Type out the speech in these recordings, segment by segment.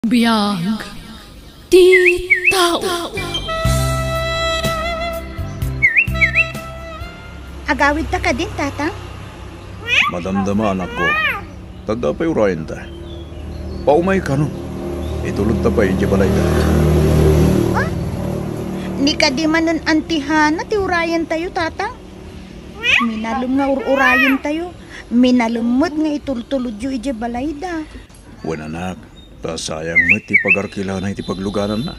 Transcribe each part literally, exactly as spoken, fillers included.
Biag ti tao. Agawidta kadin, Tatang? Madamdama, anakko. Tadda pay urayenta. Paumay kano. Itulodta pay idiay balayda. Ah? Ni kadi manen Auntie Hana ti urayentayo, Tatang? Minalem nga ur-urayentayo. Minalem met nga itultulodyo idiay balayda. Wen, anak, ta sayang met ti pagarkilana iti paglugananna.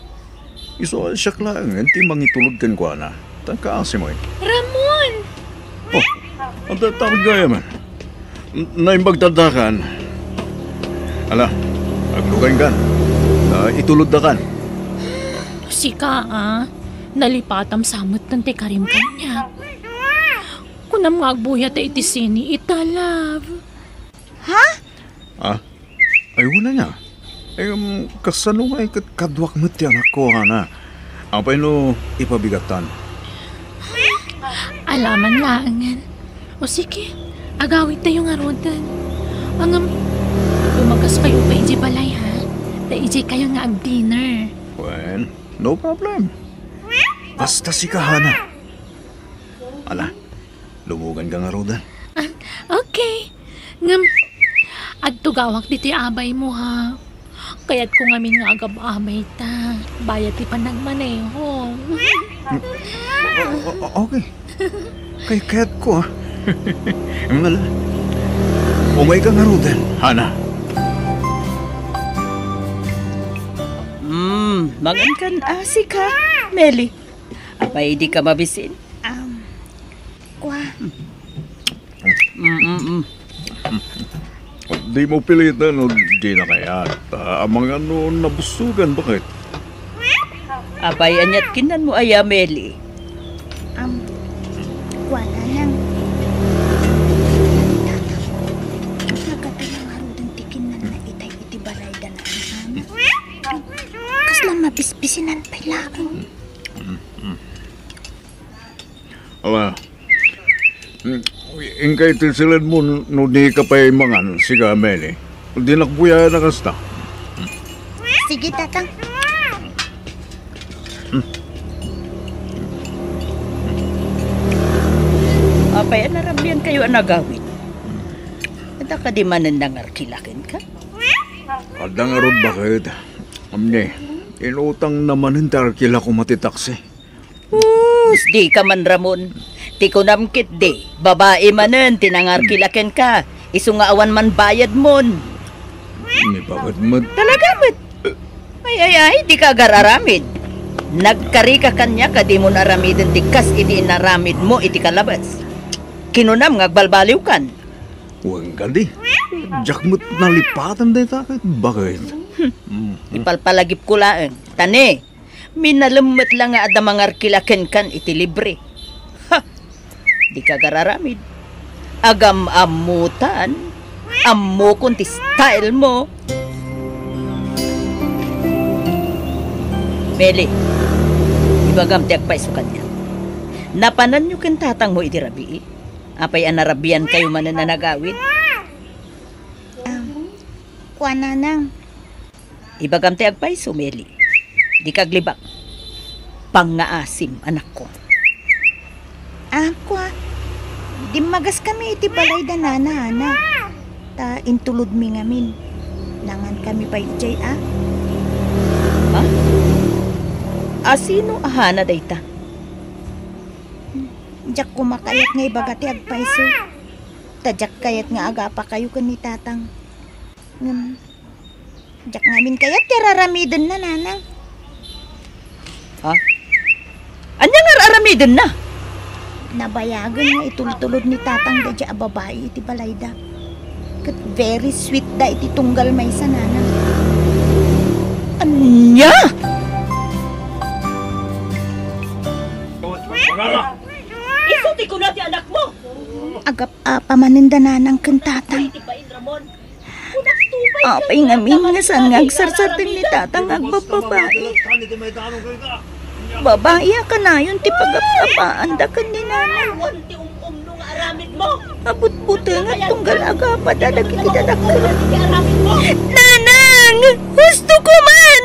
Isu a siak laengen ti mangitulod kenkuana. Ta kaasimoy. Ramon! Oh, anta, takot gayam. N-, naimbag taddakan. Ala, aglugankan. Ta ituloddakan. Sika, a. Nalipatam sa met ti karim kaniak. Kunam nga agbuyat iti sini ita, love. Ha? Ah? Ay, wala niya. Ay, um, kasano nga iket kaduak met ti anakko, Hana? Apay no ipabigattan? Alaman laengen. O sige, agawidtayo ngaruden. Ngem, lumagas kayo pa idiay balay, ha? Ta idiay kayo nga ag-dinner. Well, no problem. Basta sika, Hana. Ala, lumuganka ngaruden. Ah, okay. Ngem, adtugawak ditoy abaymo, ha? Kayatko ngamin nga agab-abay ta. Bayat ti panagmaneho. O-, o-, okay. Kay-, kayatko, ha? Ala. Umayka ngaruden, Hana. Hmm, mangankan asi ka, Meli. Apay, dika mabisin? Um, kua. Mm, mm, mm. Dimo piliten no dina kayat. Ah, amangan no nabusogan, baket? Apay, aniat kinanmo aya, Meli? Um, kua, Nanang. Nagkatayo ngaruden ti kinanna itay iti balayda, Nanang. Kasla mabispisinan pay laeng. Mm, mm. Ala. Mm, inkay ti siledmo no dika pay mangan, sika, Meli. Dinak buyaen a kasta. Sige, Tatang. Apay a narabiankayo a nagawid? Adda kadi manen nangarkila kenka? Adda ngarud, baket. Amne, inutangna manen ti arkila koma ti taksi. Us, dika man, Ramon. Ti kunam ketdi, babai manen ti nangarkila kenka. Isu nga awan man bayadmon. Ni baket met. Talaga met. Ay, ay, ay, dika agar-aramid. Nagkarika kaniak a dimon aramiden ti kas iti inaramidmo iti kalabas. Kinunam nga agbalbaliwkan. Wen kadi. Diak met nalipatan dayta ket baket. Hmm. Ipalpalagipko laeng. Ta ne, minalem met la nga adda mangarkila kenkan iti libre. Ha! Dika agar-aramid. Agam-ammotan. Ammokon ti style mo. Meli, ibagam ti agpayso kaniak. Napananyo ken tatangmo iti rabii? Apay a narabiankayo manen a nagawid? Ah, kua, Nanang. Ibagam ti agpayso, Meli. Dika aglibak. Pangngaasim, anakko. Ah, kua. Dimmagaskami iti balayda Nana Hana. Ta intulodmi ngamin. Nangankami pay idiay, a. Ha? Asino a Hana dayta? Diak koma kayat nga ibaga ti agpayso. Ta diak kayat nga agapakayo ken ni Tatang. Ngem, diak ngamin kayat ti ar-aramidenna, Nanang. Ha? Ania nga ar-aramidenna? Nabayagen nga itultulod ni Tatang daydiay a babai iti balayda. Ket very sweet da iti tunggal maysa, Nanang. Ania? Isu ti kuna ti anakmo? Agap-apa manen da Nanang ken Tatang. Apay ngamin nga saan nga agsarsardeng ni Tatang nga agbabbabai? Babai a kanayon ti pagapkapaanda ken ni Nanang. Abutbutengak tunggal agapada dagiti dadakkel. Nanang! Husto! Adtoka man!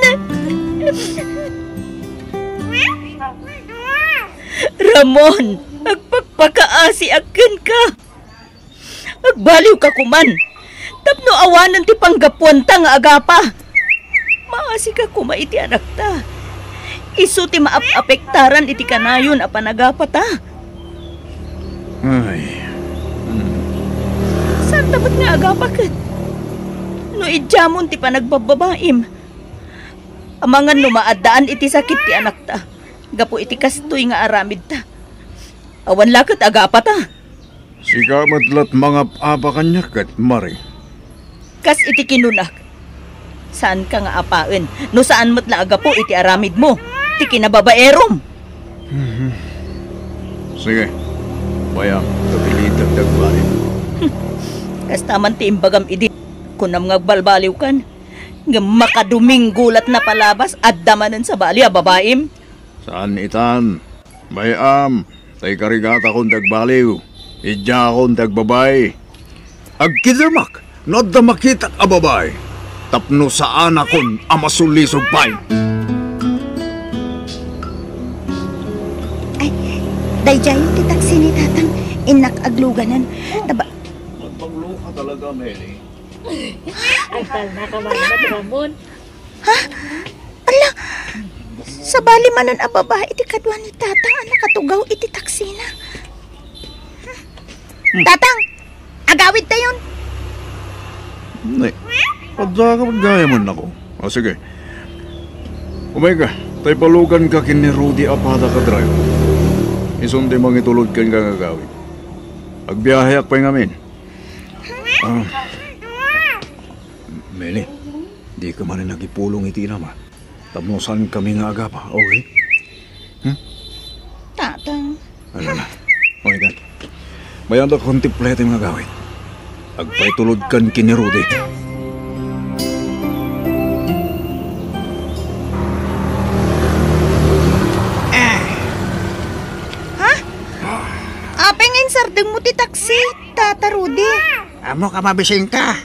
Ramon, agpakpakaasiak kenka. Agbaliwka koman. Tapno awanen ti panggapuanta nga agapa. Maasika koma iti anakta. Isu ti maap-apektaran iti kanayon a panagapata. Ay. Hmm. Saanta met nga agapa ket no idiamon ti panagbababaim. Amangan no maaddaan iti sakit ti anakta gapu iti kastoy nga aramidta. Awan la ket agapata. Sika met lat mangap-apa kaniak ket, Mari. Kas iti kinunak, saanka nga apaen no saan met la a gapu iti aramidmo ti kinababaerom. Mhm. Sige, bay-am, kapilitek ti agbaliw. Kasta man ti imbagam idi kunam nga agbalbaliwkan, ngem makadominggo latna palabas, adda manen sabali a babaim. Saan itan. Bay-am, ta ikarigatakon ti agbaliw. Idiakon ti agbabai. Agkidermak no adda makitak a babai. Tapno saanakon a masulisog pay. Ay, daydiayen ti taksi ni Tatang. Innak agluganan. Taba- Magpanglo ka talaga, Meli. Ay, tal, nakamarmat, Ramon. Ha? Ala, sabali manen a babai ti kadua ni Tatang a nakatugaw iti taksina. Hmm. Tatang, agawidtayon. Nay, adda ka gayam, annakko. O, sige. Umayka, ta ipaluganka ken ni Rudy a pada a driver. Isun ti mangitulod kenka nga agawid. Agbiaheak pay ngamin. Ah. Meli, dika manen agipulong iti inam, a. Tapno saankami nga agapa, okay? Hmm? Tatang. Ala na. Okay, kan. Bay-am ta kontemplate nga agawid. Agpaitulodkan ken ni Rudy. Ha? Apay nga insardengmo ti taksi, Tata Rudy? Ammok a mabisinka.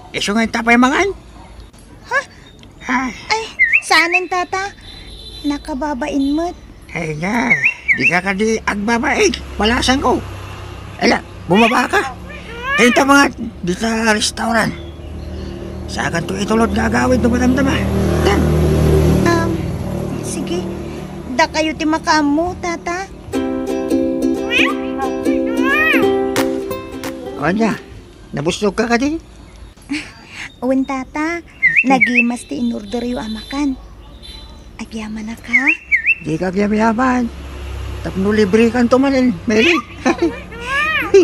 Isu nga inta pay mangan? Ha? Ah. Ay, saanen, Tata. Nakababain met. Ay nga, dika kadi agbabain. Balasanko. Ala, bumabaka. Inta mangan dita restaurant. Saanto itulod nga agawid no madamdama. Tan. Um, sige. Dakayo ti makaammo, Tata. Ania, nabusnogka kadi? Wen, Tata, nagimas ti inorderyo a makan. Agyamanak, ha? Dika agyamyaman. Tapno librekanto manen, Meli.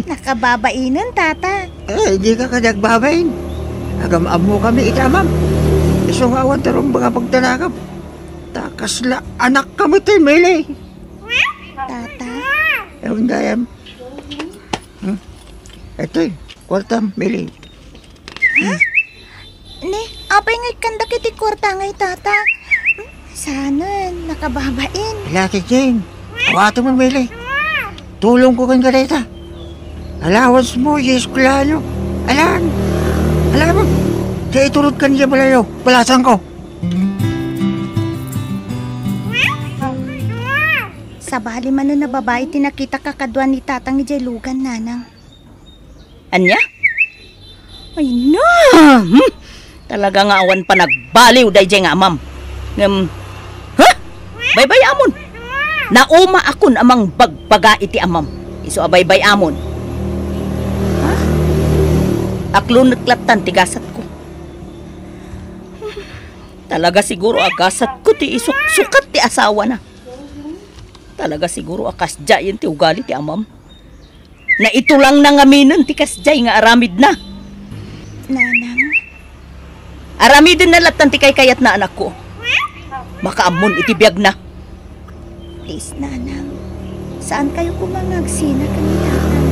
Nakababainen, Tata. Eh, dika kadi agbabain. Agam-ammokami iti amam. Isu nga awan ti rumbeng a pagdanakam. Ta kasla anakka met, Meli. Tata. Ewan gayam. Hmm? Itoy, kuartam, Meli. Ha? Ni, apay nga ikkandak iti kuarta nga itata? Hmm? Saanen, nakababain. Ala, Jane. Awatem, Meli. Tulongko kenka dayta. Allowance mo, yes, eskwelayo. Alan. Alam mo, kaya itulod ka niya balayo. Balasanko. Sabali manen a babai ti nakitak a kadua ni Tatang idiay lugan, Nanang. Ania? Ay na! Hmm! Talaga nga awan panagbaliw daydiay nga amam. Ngem, ha? Baybay-amon! Naumaakon a mangbagbaga iti amam. Isu a baybay-amon. Ha? Aklonek lattan ti gasatko. Talaga siguro a gasatko ti isuksukat ti asawana. Talaga siguro a kasdiayen ti ugali ti amam. Naitulangna ngaminen ti kasdiay nga aramidna. Nanang. Aramidenna lattan ti kaykayatna, anakko. Makaammon iti biagna. Please, Nanang. Saankayo koma nga agsina ken ni Tatang.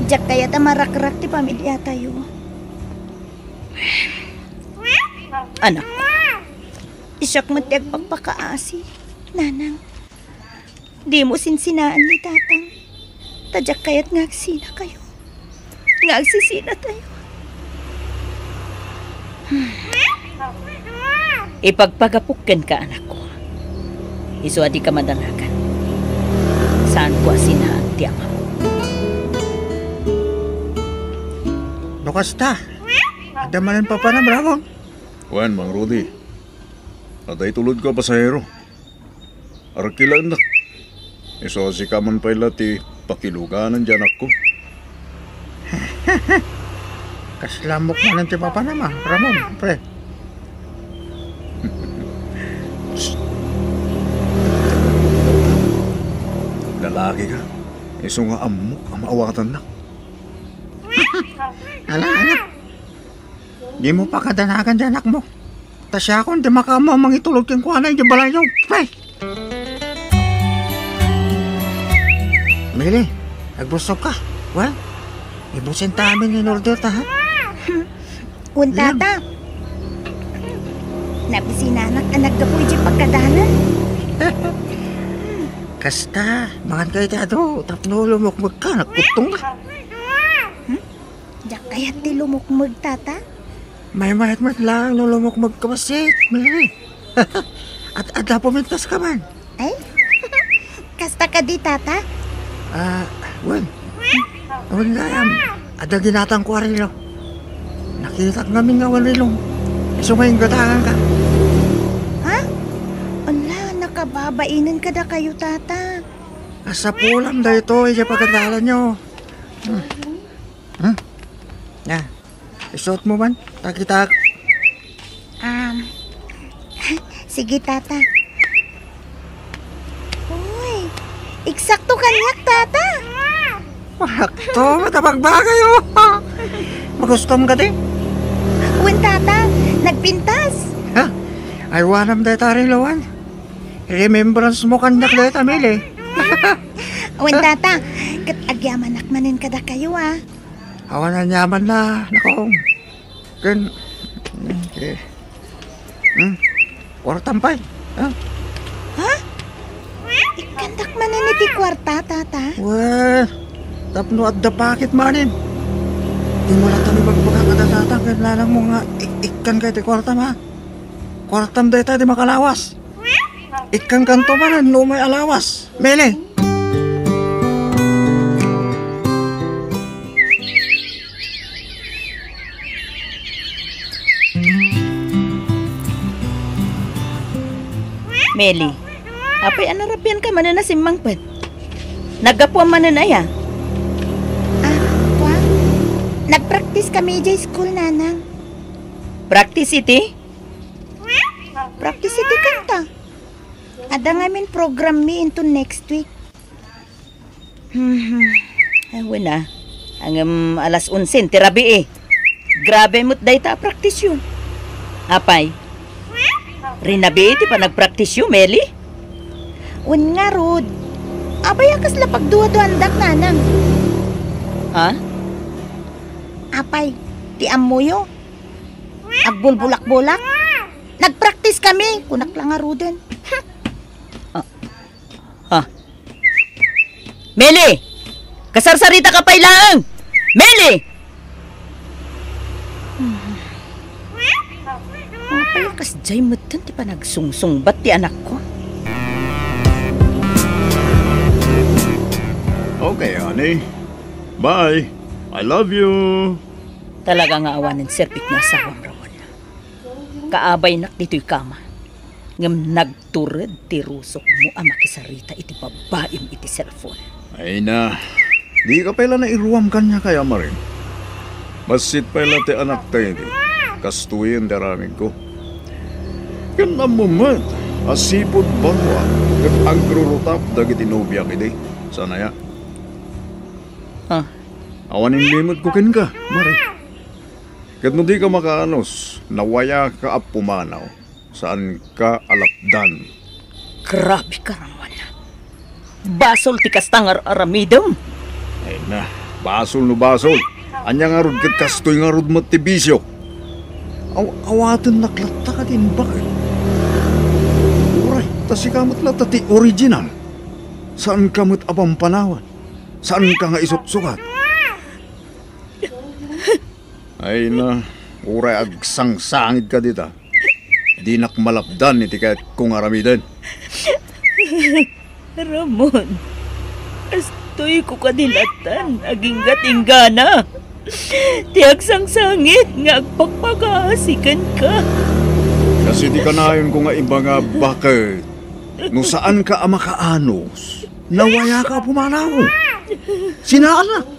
Diak kayat a marakrak ti pamiliatayo. Anak. Siak met ti agpakpakaasi, Nanang. Dimo sinsinaan ni Tatang. Ta diak kayat nga agsinakayo. Nga agsisinatayo. Ipagpagapok kenka, anakko. Isu a dika madanagan. Saanko a sinaan ti amam. No kasta, adda manen papanam, Ramon? Wen, Mang Rudy. Adda itulodko a pasahero. Arkilaennak. Isu a sika man pay la ti pakiluganan ti anakko. Kasla ammok manen ti papanam, Ramon, pre. Lalaki ka. Isu nga ammok a maawatannak. Ala, ala. Dimo pakadanagan ti anakmo. Ta siakon ti makaammo a mangitulod kenkuana idiay balayyo. Pay! Mili, agbusog ka. Well, ibusin ta amin in order ta, ha? Wen, Tata. Nabisinanak a naggapu idiay pagkadanan. Kasta, mangan kayo ti adu, tapno lumukmeg ka, nagkuttong ka. Hmm? Diak kayat ti lumukmeg, Tata? Maymayat met laeng no lumukmeg ka bassit, Mary. At adda pumintas ka man. Ay? Kasta kadi, Tata? Ah, wen. Wen gayam. Adda ginatangko a relo. Nakitak ngamin nga awan relom. Isu nga inggatangan ka. Ha? Ala, nakababainen kadakayo, Tata. Asapulam daytoy, idiay pagadalanyo. Hmm. Hmm? Ah, isuot mo man. Takitak. Um, sige, Tata. Uy, eksakto kaniak, Tata. Sakto, matapagbagay, oh. Magustom ka, di? Wen, Tata, nagpintas. Ha? Ay, wanam dayta rilawan. Remembrance mo kaniak dayta, Mili. Wen, Tata, ket agyamanak manen kadakayo, ah. Awan aniamanna, nakong. Ken, okay. Hmm? Kuartam pay, ha? Ha? Ikkandak manen iti kuarta, Tata? Wen, tapno adda paket manen. Dimo latta ibagbaga kada Tata, ken nanang mo nga ik-, ikkan kay ti kuartam, ha? Kuartam dayta ti makalawas. Ikkankanto manen no umay a lawas. Mili! Meli, apay a narabianka manen a simmangpet? Naggapuam manen aya? Ah, kua? Nagpraktiskami idiay school, Nanang. Practice iti? Practice iti kanta. Adda ngamin programmi inton next week. Hmm. Ay, wen a. Ngem alas onse ti rabii. Grabe met dayta a praktisyo. Apay? Rinabii ti panagpraktisyo, Meli? Wen ngarud. Apay a kasla pagduaduandak, Nanang? Ha? Apay, ti ammoyo? Agbulbulak-bulak? Nagpraktiskami, kunak la ngaruden. Ah. Ah. Meli! Kasarsaritaka pay laeng! Meli! Apay a kasdiay metten ti panagsungsungbat ti anakko? Okay, honey. Bye. I love you. Talaga nga awanen serbik nga asawam, Ramon. Kaabaynak ditoy kama. Ngem nagtured ti rusokmo a makisarita iti babbaim iti cellphone. Ay na, dika pay la nairuam kaniak, Marim. Bassit pay la ti anakta idi. Kastoyen ti aramidko. Ken ammom met a sipud barua ket agrurutap dagiti nobiak idi. Saan aya? Ah. Awan inlimedko kenka, Marim. Ket no dika makaanus, nawayaka a pumanaw, saanka a lapdan. Grabe ka, Ramon. Basol ti kasta nga ar-aramidem. Ay na, basol no basol. Ania ngarud ket kastoy ngarud met ti bisio? Aw-, awatennak latta kadi imbag. Uray, ta sika met latta ti original. Saanka met a pampanawan. Saanka nga isuksukat. Ay na, uray agsangsangit ka dita. dinak malapdan iti kayatko nga aramiden. Ramon, kastoyko kadi lattan agingga-inggana ti agsangsangit nga agpakpakaasi kenka. Kas iti kanayonko nga immangabak, no saanka a makaanus, nawayaka a pumanaw. Sinaannak,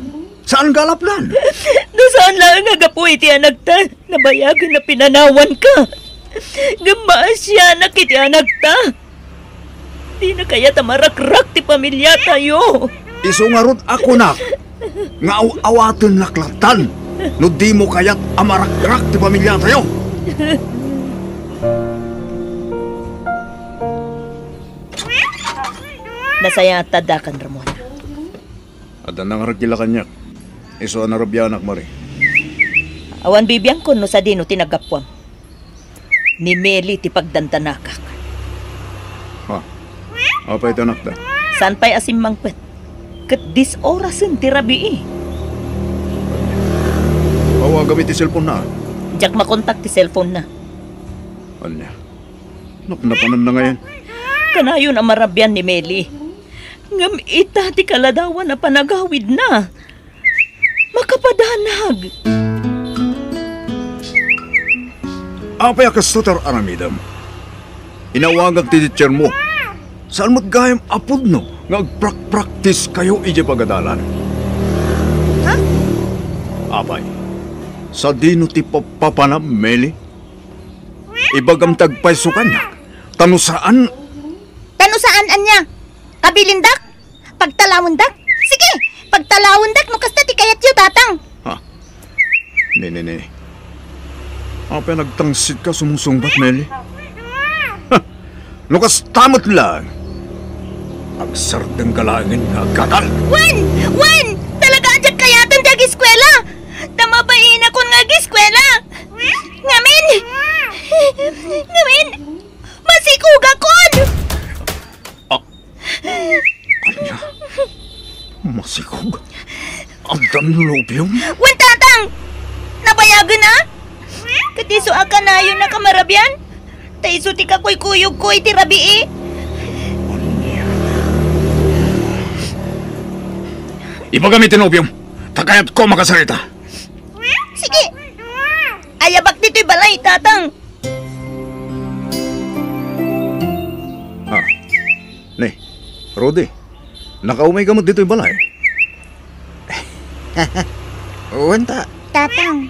saanka a lapdan. No saan laeng a gapu iti anakta, nabayagen a pinanawanka. Ngem maasianak iti anakta. Dina kayat a marakrak ti pamiliatayo. Isu ngarud a kunak nga aw-awatennak lattan no dimo kayat a marakrak ti pamiliatayo. Nasayaat ta addakan, Ramona. Adda nangaragila kaniak. Isu a narabianak, Mari. Awan bibiangkon no sadino ti naggapuam. Ni Meli ti pagdandanakak. Ha? Apay ti anakda? Saan pay a simmangpet? Ket dis orasen ti rabii. Awagam iti cellphone-na. Diak makontak ti cellphone-na. Ania? Napnapananna ngayen? Kanayon a marabian ni Meli. Ngem ita ti kaladawan a panagawidna. Makapadanag. Apay a kastoy ti ar-aramidem? Inawagak ti teacher-mo. Saan met gayam a pudno nga agprakpraktiskayo idiay pagadalan? Ha? Apay, sadino ti papapanam, Meli? Ibagam ti agpayso kaniak. Ta no saan, Ta no saan ania? Kabilindak? Pagtalawendak? Sige, pagtalawendak no kasta ti kayatyo, Tatang. Ha? Ne, ne, ne. Apay a nagtangsit ka sumsungbat, Meli? Ha! No kasta met laeng, agsardengka laengen nga aggatal. Wen! Wen! Talaga a diak kayaten ti ageskuela! Ta mabainakon nga ageskuela! Ngamin! Ngamin! Masikogakon! Ah. Ania? Masikog? Addan nobiom? Wen, Tatang! Nabayagen a? Ket isu a kanayon a kamarabian? Ta isu ti kakuykuyogko iti rabii. Ania? Ibagam iti nobiom, ta kayatko a makasarita. Sige! Ayabak ditoy balay, Tatang! Ah. Ne, Rudy, nakaumay ka met ditoy balay? Wen ta. Tatang,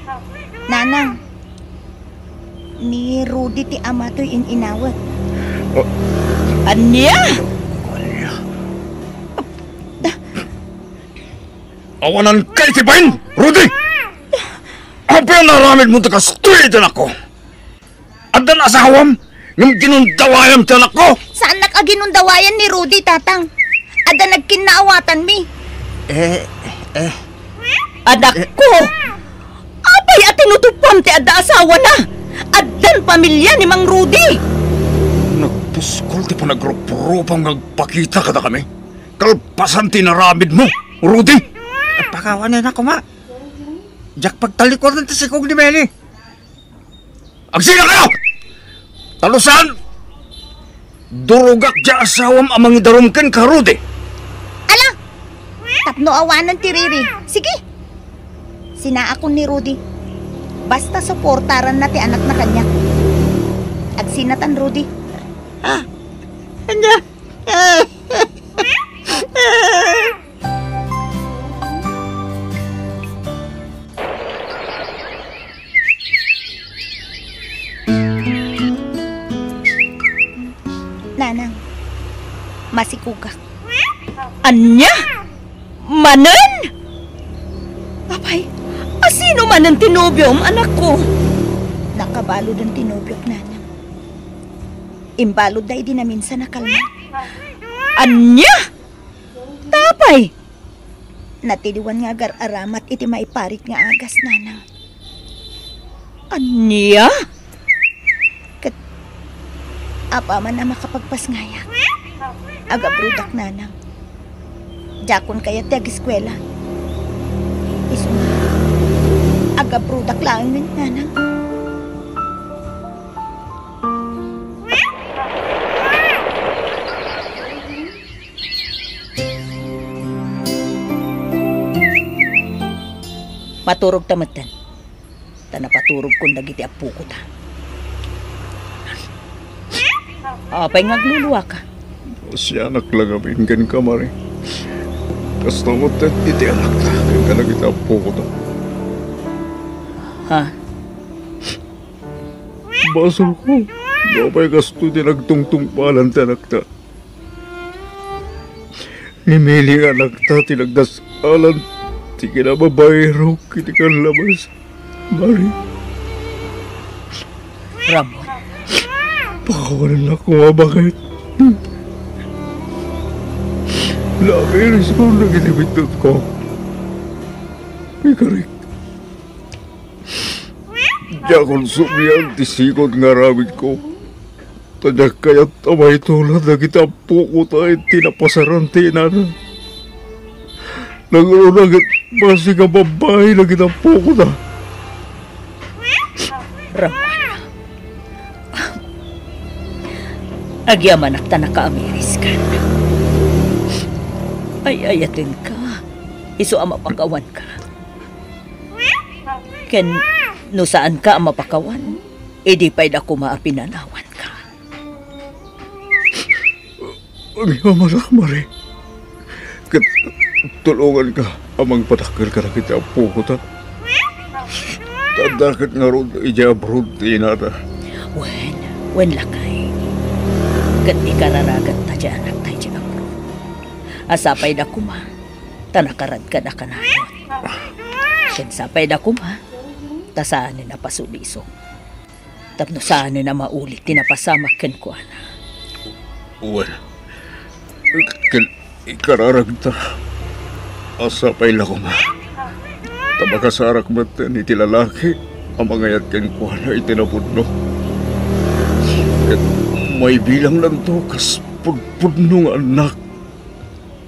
Nanang, ni Rudy ti ama toy in-inawet. Oh. Ania? Ania? Awanan ka iti bain, Rudy! Apay a naaramidmo ti kastoy iti anakko? Addan asawam, ngem ginundawayam ti anakko? Saannak a ginundawayan ni Rudy, Tatang. Adda nagkinnaawatanmi. Eh, eh. Anakko! Apay a tinutupam ti adda asawana? Addan pamilia ni Mang Rudy! Nagpuskol ti panagrupropam nga agpakita kadakami. Kalpasan ti inaramidmo, Rudy! Pakawanen a koma. Diak pagtalikuran ti sikog ni Meli. Agsinakayo! Ta no saan, durogak diay asawam a mangidarum kenka, Rudy. Ala! Tapno awanen ti riri. Sige! Sinaakon ni Rudy. Basta suportaranna ti anakna kaniak. Agsinatan, Rudy. Ah, ania? Nanang, masikogak. Ania? Manen? Apay, asino manen ti nobiom, anakko? Nakabaluden ti nobiok, Nanang. Imbaludda idi naminsan a kalma. Ania? Ta apay? Natiliwan nga agar-aramat iti maiparit nga agas, Nanang. Ania? Ket apaman a makapagpasngayak, agabrodak, Nanang. Diakon kayat ti ageskuela. Isu nga, agabrodak laengen, Nanang. Paturogta metten. Ta napaturogkon dagiti appokota. Apay nga agluluaka? Sianak la ngamin kenka, Mari. Kasta met iti anakta ken kadagiti appokota. Ha? Basolko no apay kastoy ti nagtungtungpalan ti anakta. Ni Mili nga anakta ti nagdas-alan ti kinababairok iti kallabas. Mari. Ramon. Pakawanennak koma baket. Naamiris ko dagiti biddutko. Ikarik. Diakon sublian ti sikut nga aramidko. Ta diak kayat a maitulad dagiti ampokota iti napasaran ti inana. Nangruna ket basi nga babbai dagiti ampokota. Ramon. Agyamanak ta nakaamiriskan. Ay-ayatenka. Isu a mapakawanka. Ken no saanka a mapakawan, idi pay da koma a pinanawanka. Agyamanak, Mari. Ket tulonganka a mangpadakkel kadagiti ampokota. Ta adda ket ngarud idiay abroad ti inana. Wen, wen lakay. Ket ikararaganta ti anakta idiay abroad. A sapay da koma, ta nakaradkada kanayon. Ken sapay da koma, ta saanen a pasulisok. Tapno saanen a maulit ti napasamak kenkuana. Wen, ken ikararagta a sapay la koma ta makasarak metten iti lalaki a mangayat kenkuana iti napudno. Ket maibilangnanto kas pudpudno nga annak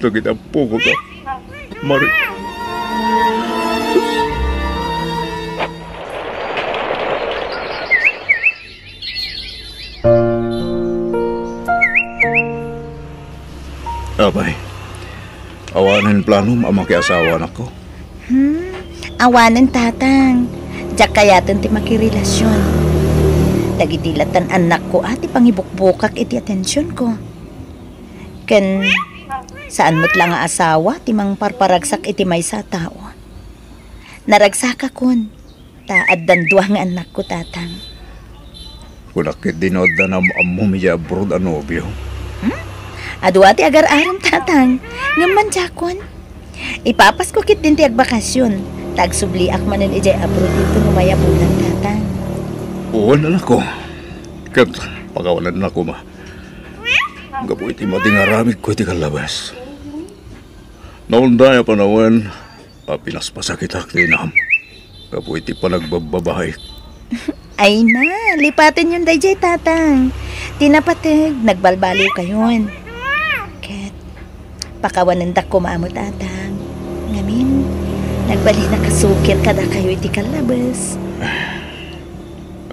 dagiti ampokota. Mari. Apay, awanen planom a makiasawa, anakko? Hmm, awanen, tatang. Diak kayaten ti makirelasion. Dagiti latan annakko a ti pangibukbukak iti atensionko. Ken saan met la nga asawa ti mangparparagsak iti maysa a tao. Naragsakakon, ta addan dua nga annakko, tatang. Kunak ketdi no adda naam-ammom idiay abroad a nobio. Hmm? Adu a ti agar-arem, tatang. Ngem mandiakon. Ipapasko ketdin ti agbakasion, ta agsubliak manen idiay abroad inton umay a bulan, tatang. Wen, anakko. Ket pakawanennak koma. Gapu iti madi nga aramidko iti kallabas. Naunday a panawen a pinaspasakitak ti inam gapu iti panagbabbabaik. Ay na, lipatenyon daydiay, tatang. Ti napateg, nagbalbaliwkayon. Ket pakawanendak koma met, tatang. Ngamin, nagbalinnak a sukir kadakayo iti kallabas.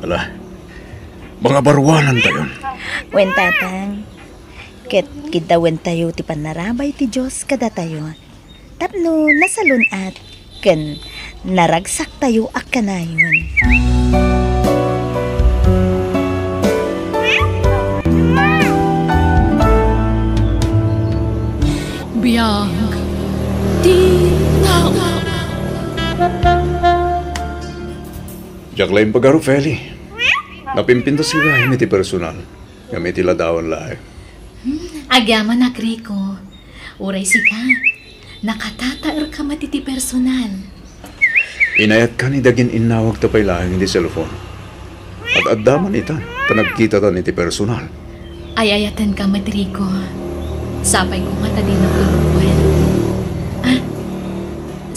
Ala, mangabaruanantayon. Wen, tatang. Ket kiddawentayo ti pannarabay ti Dios kadatayo tapno nasalun-at ken naragsaktayo a kanayon. Biag ti tao. Diak la impagaru, Feli. Napimpintas gayam iti personal. Ngem iti ladawan laeng. Hmm, agyamanak, Rico. Uray sika, nakatataerka met iti personal. Inayatka ni dagin innawagta pay laeng iti cellphone. Ad-adda man ita, ta nagkitatan iti personal. Ay-ayatenka met, Rico. Sapay koma ta dina ulokuen. Ah,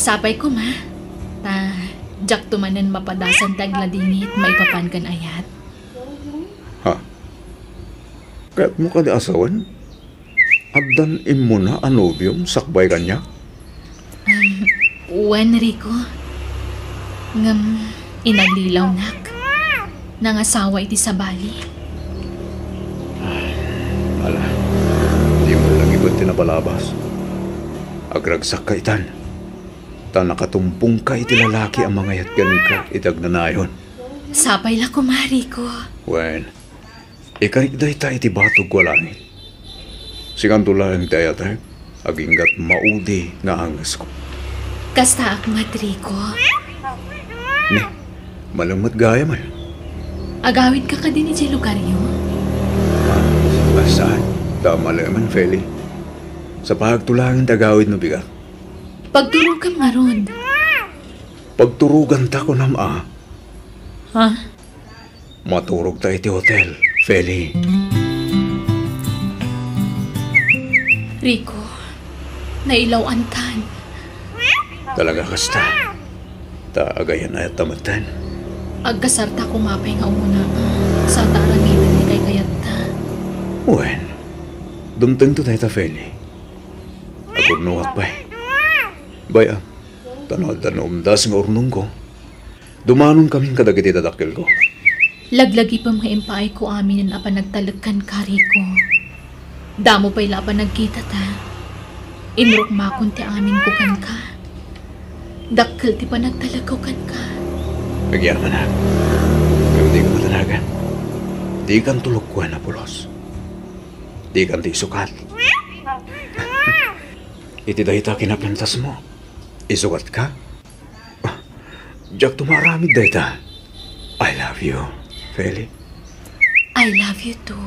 sapay koma. Ta, diakto manen mapadasan ti agladingit maipapan ken ayat. Ha? Kayatmo kadi a sawen? Addan immuna a nobiom sakbay kaniak? Um, wen, Rico. Ngem inaglilawnak. Nangasawa iti sabali. Ala, dimo la gipen ti napalabas. Agragsakka itan. Ta nakatumpongka iti lalaki a mangayat kenka iti agnanayon. Sapay la koma, Rico. Wen, ikarik dayta iti batogko a langit. Sikanto laeng ti ayatek, aginggat maudi nga angesko. Kastaak met, Rico. Ne, malem met gayam, ay. Agawidka kadi idiay lugaryo? Ah, saan? Ta malemen, Feli. Sapagto laeng ti agawid no bigat. Pagturogam ngarud. Pagturoganta, kunam a. Ha? Maturogta iti hotel, Feli. Rico, nailaw-antan. Talaga kasta? Ta agayan-ayatta metten. Agkasarta koma pay nga umuna, sa ta aramiden ti kaykayatta. Wen, dumtengto dayta, Feli. Agurnongak pay. Bay-am, ta no adda naumdas nga urnongko, dumanonkamin kadagiti dadakkelko. Laglagipem nga impaayko aminen a panagtalek kenka, Rico. Damo pay la a panagkitata. Inrukmakon ti aminko kenka. Dakkel ti panagtalekko kenka. Agyamanak. Ngem dika madanagan. Dikanto lukuen a pulos. Dikanto isukat. Iti dayta kinapintasmo, isukatka? Ah, diakto maaramid dayta. I love you, Feli. I love you too,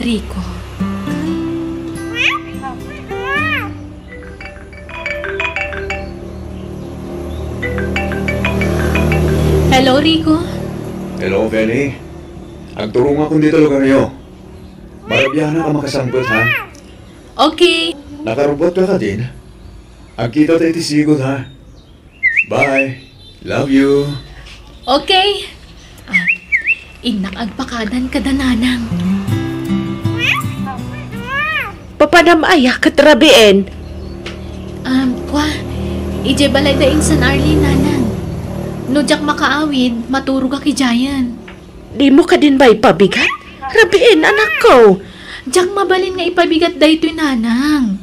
Rico. Hello, Rico. Hello, Feli. Agturongakon dita lugaryo. Marabianak a makasangpet, ha? Okay. Nakarubbotka kadin? Agkitata iti sigud, ha? Bye. Love you. Okay. Ah, innak agpakadan kada nanang. Papanam aya ket rabiin? Um, kwa, idiay balay da insan Arlene, nanang. No diak makaawid, maturogak idiayen. Dimo kadin maipabigat? Rabiin, anakko. Diak mabalin nga ipabigat daytoy, nanang.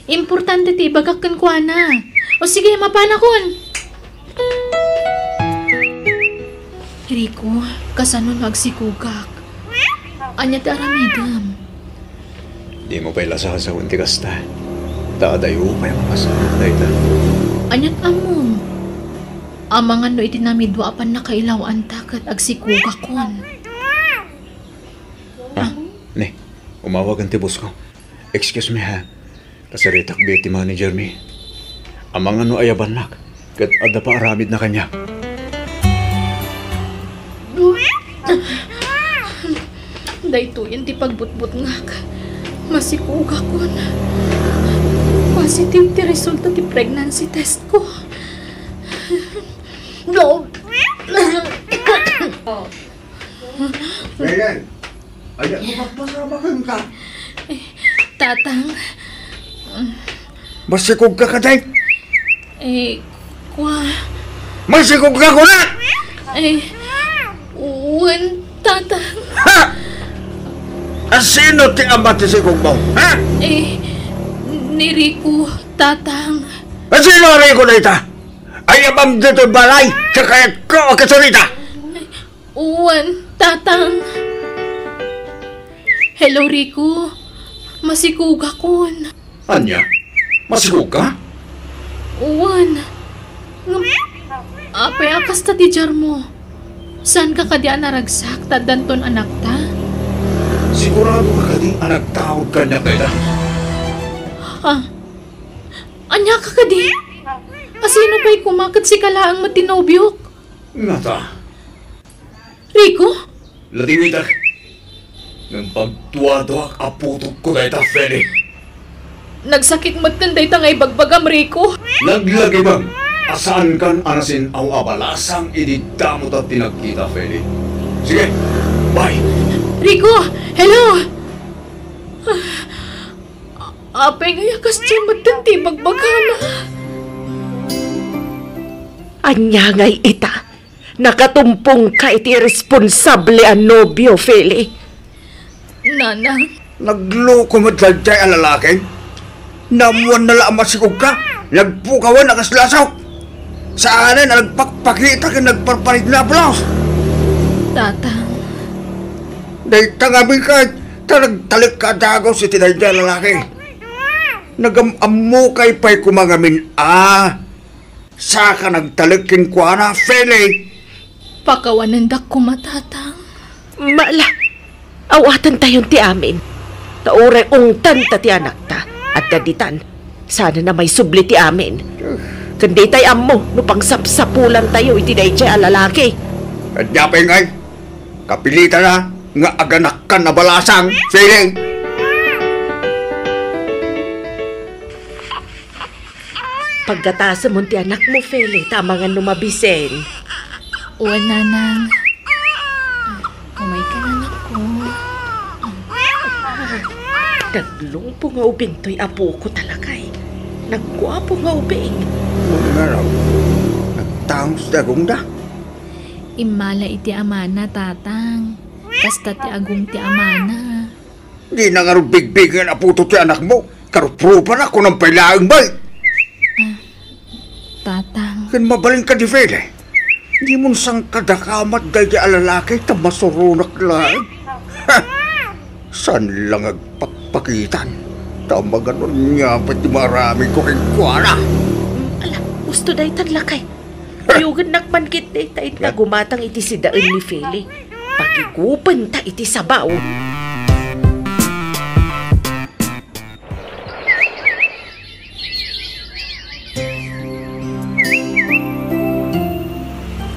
Importante ti ibagak kenkuana. O sige, mapanakon. Rico, kasano no agsikogak? Ania ti aramidem? Dimo pay la sasawen ti kasta. Ta adayo pay a mapasar dayta. Aniat ammom? Amangan no iti namidua a pannakailaw-anta ket agsikogakon. Ah, ne, umawagen ti boss ko. Excuse me, ha. Kasaritak biit ti manager mi. Amangan no ayabannak ket adda paaramidna kaniak. Daytoyen ti pagbutbutngak. Masikogakon. Positive ti resulta ti pregnancy test ko. Belen, ania ti mapasama kenka? Eh, Tatang. Masikogka kadi? Eh, kwa. Masikogka, kuna! Eh, wen, Tatang. Ha? A, sino ti ama ti sikogmo, ha? Eh, ni Rico, Tatang. A, sino a Rico dayta? Ayabam ditoy balay, ta kayatko a kasarita. Wen, Tatang. Hello, Rico. Masikogakon. Ania? Masikogka? Wen. Ngem, apay a kasta ti diarmo? Saanka kadi a naragsak ta addanton anakta? Siguradoka kadi a nagtaud kaniak dayta? Ah. Aniaka kadi? A, sino pay koma ket sika laeng met ti nobiok? Ngata? Rico? Latiwitak. Ngem pagduaduak a putotko dayta, Feli. Nagsakit metten dayta nga ibagbagam, Rico. Laglagipem a saankan a nasin-aw a balasang idi damo ta ti nagkita, Feli. Sige, bye. Rico, hello! Apay ngay a kasdiay metten ti ibagbagam? Ania ngay ita? Nakatumpongka iti irresponsable a nobio, Feli. Nanang. Nagloko met daydiay a lalaki. Naammoanna la a masikogka. Nagpukawan a kas lasok. Saanen a nagpakpakita ken nagparparigna a pulos? Tatang. Dayta ngamin ket ta nagtalekka a dagus iti daydiay a lalaki. Nagam-ammokay pay koma ngamin a saka nagtalek kenkuana, Feli. Pakawanendak koma, Tatang. Mala, awatentayon ti amin. Ta uray ungtanta ti anakta, adda ditan. Saanen a maisubli ti amin. Ken ditay ammo no pangsapsapulantayo iti daydiay a lalaki. Ania pay ngay, kapilitana nga aganakkan a balasang, Feli. Paggatasemon ti anakmo, Feli, ta amangan no mabisen. Wen, Nanang. Umayka, anakko. Naglungpo nga ubing toy apoko, talakay. Nagguapo nga ubing. Ngarud, nagtaos ti agongda. Immala iti amana, Tatang. Kasta ti agong ti amana. Dina ngarud bigbigen a puto ti anakmo. Karuprupanak, kunam pay laeng, bay. Ah, Tatang. Ken mabalin kadi, Feli? Dimon sangkadakamat daydi a lalaki ta masuronak laeng. Ha! Saan lang agpakpakitan? Ta maganun nga pay ti maaramidko kenkuana. Mm, ala, usto daytan, lakay. Kuyugennak man ketdi ta inta gumatang iti sidaen ni Feli. Pagigupenta iti sabaw.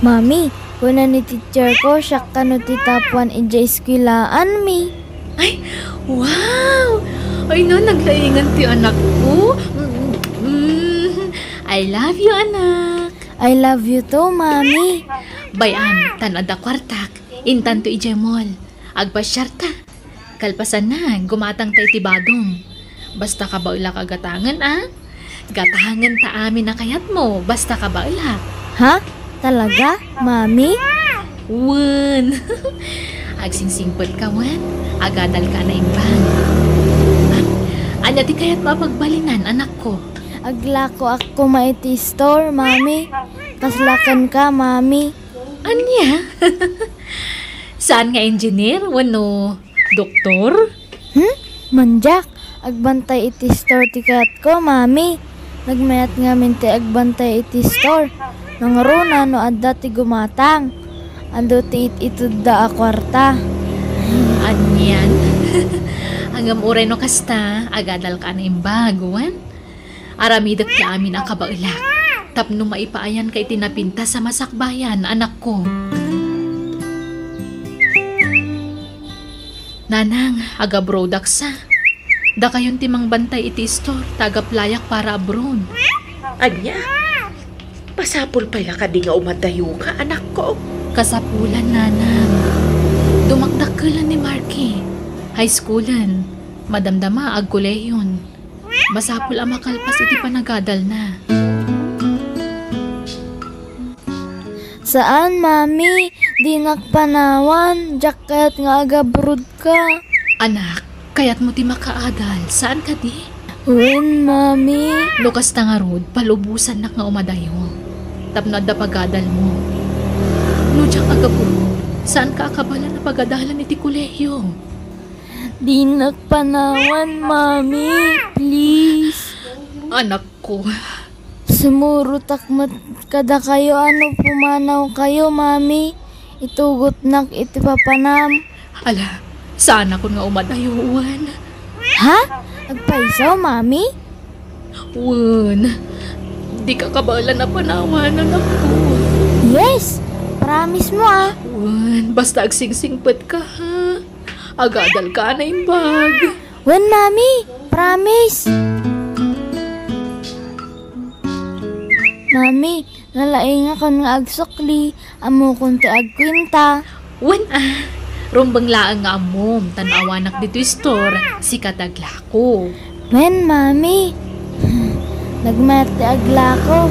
Mami, kuna ni teacher ko, siak kano ti top one idiay eskwelaanmi. Ay, wow! Ay na, naglaingan ti anakko. Mm, mm. I love you, anak. I love you too, Mami. Bay-am, tan adda kuartak. Intanto idiay mall. Agpasiarta. Kalpasanna, gumatangta iti badong. Basta kabaelak a gatangen, a? Gatangenta amin a kayatmo, basta kabaelak. Ha? Talaga, Mami? Wen. Agsingsingpetka, wen? Agadalka a naimbag. Ania ti kayatmo a pagbalinan, anakko? Aglakoak koma iti store, Mami. Kasla kenka, Mami. Ania? Saan nga engineer wenno doktor? Hmm? Mandiak, agbantay iti store ti kayatko, Mami. Nagmayat ngamin ti agbantay iti store. Nangruna no adda ti gumatang. Adu ti it-itedda a kuarta. Anian? Ngem uray no kasta, agadalka a naimbag, wen? Aramidek ti amin a kabaelak tapno maipaayanka iti napintas a masakbayan, anakko. Nanang, agabrodaksa. Dakayon ti mangbantay iti store ta agaplayak para abroad. Ania? Masapul pay la kadi nga umadayoka, anakko? Kasapulan, nanang. Dumakdakkelan ni Marky. High schoolen. Madamdama, agkolehion. Masapul a makalpas iti panagadalna. Saan, Mami. Dinak panawan. Diak kayat nga agabrodka. Anak, kayatmo ti makaadal. Saan kadi? Wen, Mami. No kasta ngarud, palubosannak nga umadayo. Tapno adda pagadalmo. No diak agabro, saanka a kabaelan a pagadalan iti kolehio? Dinak panawan, Mami. Please. Anakko. Sumurotak met kadakayo a no pumanawkayo, Mami. Itugotnak iti papanam. Ala, saanakon nga umadayo, wen. Ha? Agpayso, Mami? Wen, dika kabaelan a panawan, anakko. Yes! Promise mo, ah. Wen, basta agsingsingpetka, ha? Agadalka a naimbag. Wen, Mami. Promise. Mami, nalaingakon nga agsukli. Ammokon ti agkuenta. Wen a, rumbeng laeng nga ammom, tan awanak ditoy store, sika ti aglako. Wen, Mami. Nagmayat ti aglako.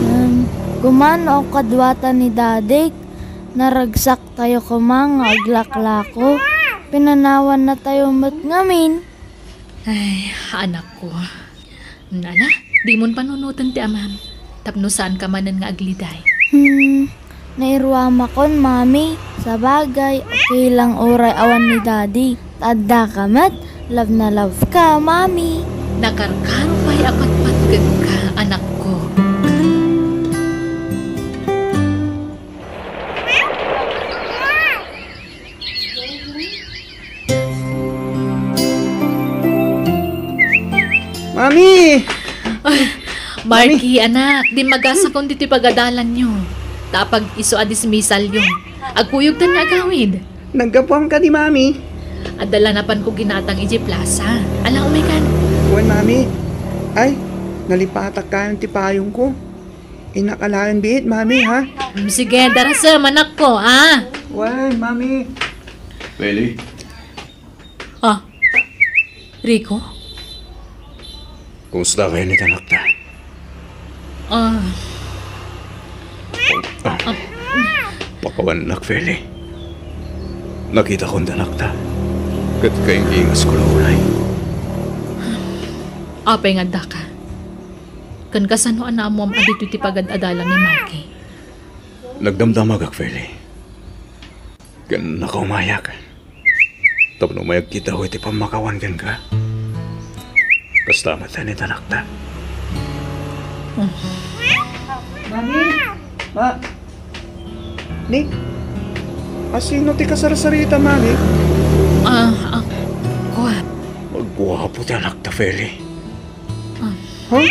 Ngem, kumano kaduata ni Dadik? Naragsak tayo koma nga aglaklako. Pinanawan na tayo met ngamin. Ay, anakko. Nana, dimon panunoten ti amam. tapno saanka manen nga agliday. Hmm, nairuamakon, Mami. Sabagay, okay lang uray awan ni Daddy. Ta addaka met, love na love ka, Mami. Nakarkaro pay a patpatgedka, anakko. Mami! Ay, Marky, Mami! Anak, dimmagasakon ditoy pagadalanyo. Ta apag-isu a dismissalyo. Agkuyogtan nga agawid. Naggapuam kadi, Mami? Adda la napanko ginatang idiay plasa. Ala, umaykan. Wen, Mami. Ay, nalipatak kayon ti payongko. Innak alaen biit, Mami, ha? Mm, sige, darasem, anakko, ha? Wen, Mami. Feli? Ah, Rico? Kumusta kayo ni anakta? Ah. Ah. Pakawan, anak, Feli. Nakitakon ti anakta. Ket kaingingasko la unay. Apay nga addaka? Ken kasano a naammoam a ditoy ti pagad-adalan ni Marky? Nagdamdamagak, Feli. Ken nakaumayak. Tapno mayagkitayo iti pammakawan kenka. Kasta met ni anakta. Mami! Ma! Ni? Asino ti kasarsarita, Mami? Ah, ah, kua. Agguapo ti anakta, Feli. Ah. Ha?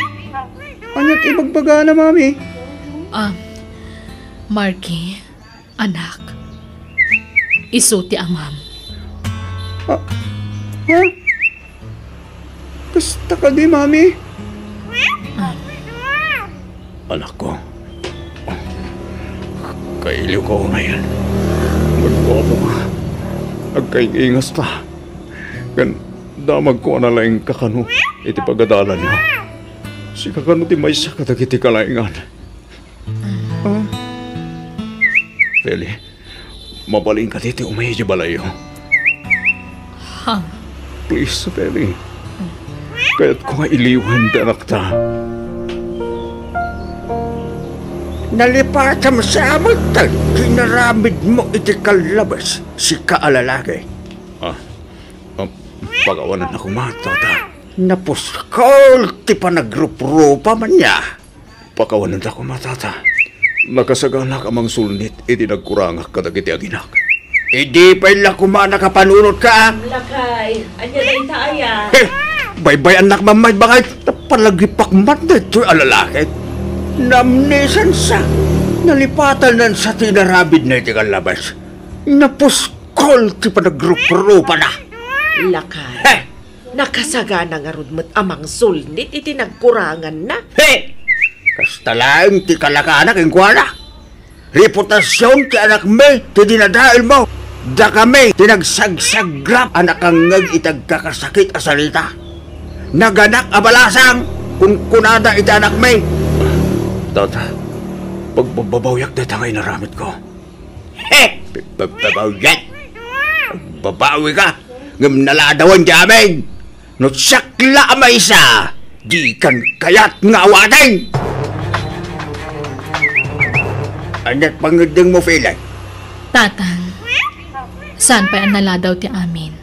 Ania ti ibagbagana, Mami? Ah, Marky, anak, isu ti amam. Ah, ha? Kasta kadi, Mami? Ah. Anakko, kailiwka unayen. Agguapo nga agkaingingas ta. Ken damagko a nalaingka kano iti pagadalanyo. Sika kano ti maysa kadagiti kalaingan. Ah? Feli, mabalin kadi ti umay idiay balayyo? Ha? Please, Feli. Kayatko nga iliwen ti anakta. Nalipatam sa amat ti inaramidmo iti kallabas, sika a lalaki. Ah, ah, pakawanan a koma, tata. Napuskol ti panagruprupa man ya. Pakawanenta koma, tata. Nakasaganak a mangsulnit iti nagkurangak kadagiti aginak. Idi pay la koma nakapanunotka, a? Lakay, ania dayta aya? He! Baybay-annak man met, bakit? Napalagipak met daytoy a lalaki. Naamnesansa. Nalipatanan sa ti inaramidna iti kallabas. Napuskol ti panagruprupa na. Lakay. He! Nakasagana ngarud met a mangsulnit iti nagkuranganna. He! Kasta laeng ti kalakana kenkuana. Reputasion ti anakmi ti dinadaelmo. Dakami ti nagsagsagrap a nakangngeg iti agkakasakit a sarita. Naganak a balasang, kunkunada iti anakmi. Tata, pagbabawyak dayta nga inaramidko. He! Pagbabawian! Babawi ka! Ngem naladawan ti amin! No siak la a maysa, dikan kayat nga awaten! Ania't pangngeddengmo, Feli? Tatang, saan pay a naladaw ti amin.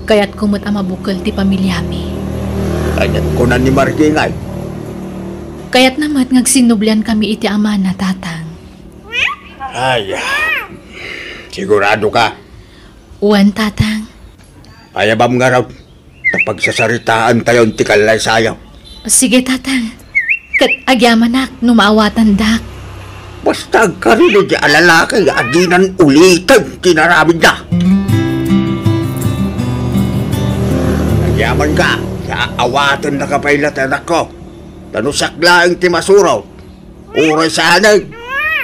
Kayatko met a mabukel ti pamiliami. Ania't kuna ni Marky ngay? Kayatna met nga agsinnubliankami iti amana, Tatang. Ay, ah. Sigurado ka? Wen, Tatang. Ayabam ngarud, ta pagsasaritaantayon ti kallaysayo. Sige, Tatang. Ket agyamanak no maawatandak. Basta agkarino di a lalaki nga adinan uliten ti inaramidna. Agyamanka, ta awatennaka pay la ti anakko. Ta no siak laeng ti masurot, uray saanen,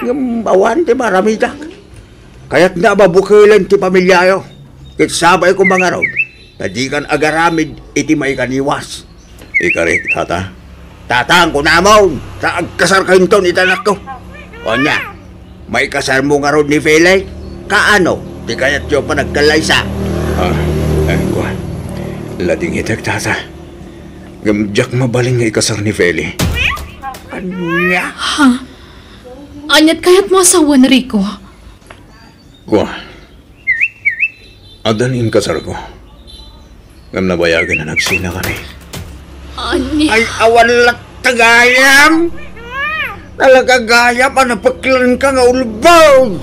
ngem awan ti maaramidak. Kayatna a mabukelen ti pamiliayo. Ket sabayko mangarud, ta dikan agaramid iti maikaniwas. Ikarik, tata? Tatang, kunamon, ta agkasarkayon iti anakko. Ania, maikasarmo ngarud ni Feli? Kaano ti kayatyo a panagkallaysa? Ah, eh, kua. Ladingitek, tata. Ngem diak mabalin nga ikasar ni Feli. Ania? Ha? Ania't kayatmo a sawen, Rico? Kua, adda ni inkasarko. Ngem nabayagen a nagsinakami. Ania? Ay, awan latta gayam! Talaga gayam a napeklanka nga ulbod!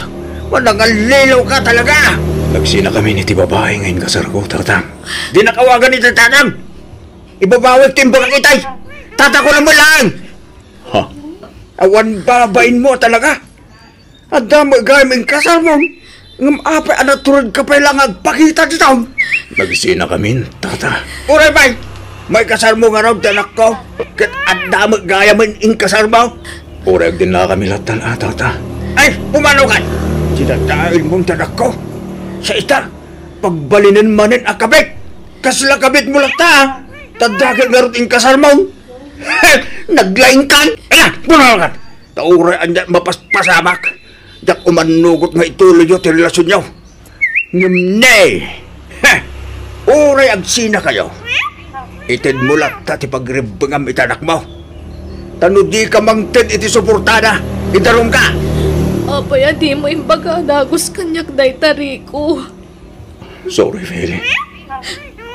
Manangallilaw ka talaga! Nagsinakami iti babai nga inkasarko, Tatang. Dinak awagan iti tatang! Ibabawik ti imbagak itay! Tatako lang mo laeng! Ha? Awan babainmo talaga! Adda met gayam inkasarmon, ngem apay a naturedka pay la nga agpakita ditoy? Nagsinakamin, Tata. Uray pay, maikasarmo ngarud ti anakko, ket adda met gayam inkasarmo. Uray agdinnakami lattan a, Tata. Ay, pumanaw kan! Dinadaelmon ti anakko. Sa ita, pagbalinen manen a kabit. Kasla kabitmo latta, a. Ta dagiti ngarud inkasarmon. Naglaingkan. Ala, pumanaw kan! Ta uray ania mapaspasamak, diak umannugot nga ituloyyo ti relasionyo. Ngem ne, ha! Uray agsinakayo, itedmo latta ti pagribbengam iti anakmo. Ta no dika mangted iti suportada, idarumka. Apay a dimo imbaga a dagus kaniak dayta, Rico? Sorry, Feli.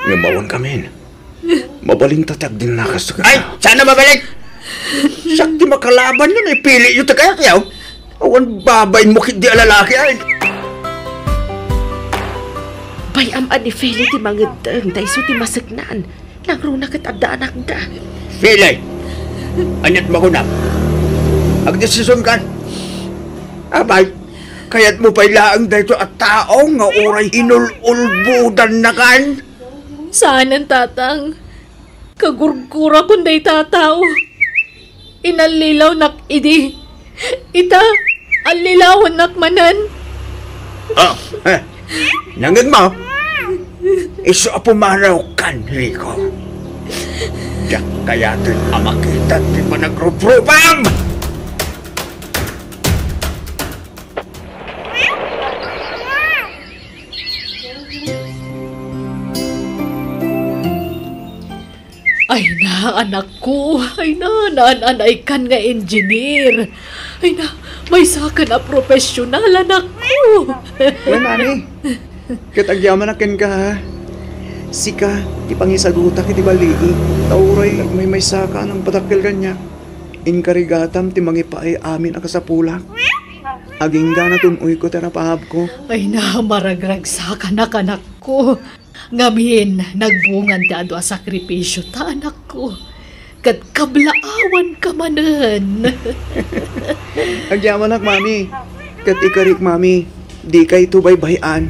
Ngem awan kamin. Mabalinta ti agdinnakas kaniak. Ay, saan a mabalin? Siak ti makalabanyo no ipiliyo ti kayatyo. Awan babainmo ketdi a lalaki, ay. Bay-am a ni Feli ti mangeddeng ta isu ti maseknan. Nangruna ket adda anakda. Feli, ania't makunam? Agdesisionkan? Apay, kayatmo pay laeng daytoy a tao nga uray inul-ulbodannakan? Saanen, Tatang. Kagurgurakon dayta a tao. Inallilawnak idi. Ita, allilawannak manen. Oh, eh. Nangngegmo? Isu a pumanawkan, Rico. Diak kayaten a makita ti panagruprupam! Ay na, anakko. Ay na, naan-anaykan nga engineer. Ay na, maysakan a profesional, anakko. Wen, mami. Ket agyamanak kenka, ha? Sika ti pangisagutak iti balii. Ta uray maymaysaka a nangpadakkel kaniak. Inkarigatam ti mangipaay amin a kasapulak. Agingga a natun-oyko ti arapaabko. Ay na, maragragsakanak, anakko. Ngamin, nagbungan ti adu a sakripisio ta, anakko. Ket kablaawanka manen. Agyamanak, mami. Ket ikarik, mami. Dikayto baybay-an.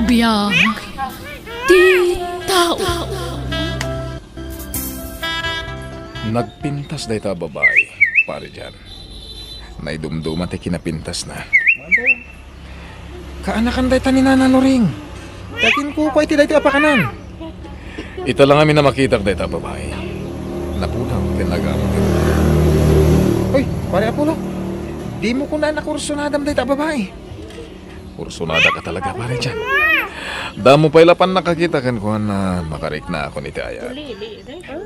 Biag ti tao. Nagpintas dayta a babai, Pare John. Naidumduma ti kinapintasna. Kaanakan dayta ni Nana Loring. Ti akinkukuay ti daytoy a pakanan. Ita la ngamin a makitak dayta a babai. Napudaw ken nagawid. Hoy, Pare Apollo. Dimo kunana kursunadam dayta a babai. Kursunadaka talaga, Pare John. Damo pay la pannakakita kenkuana, makariknakon iti ayat.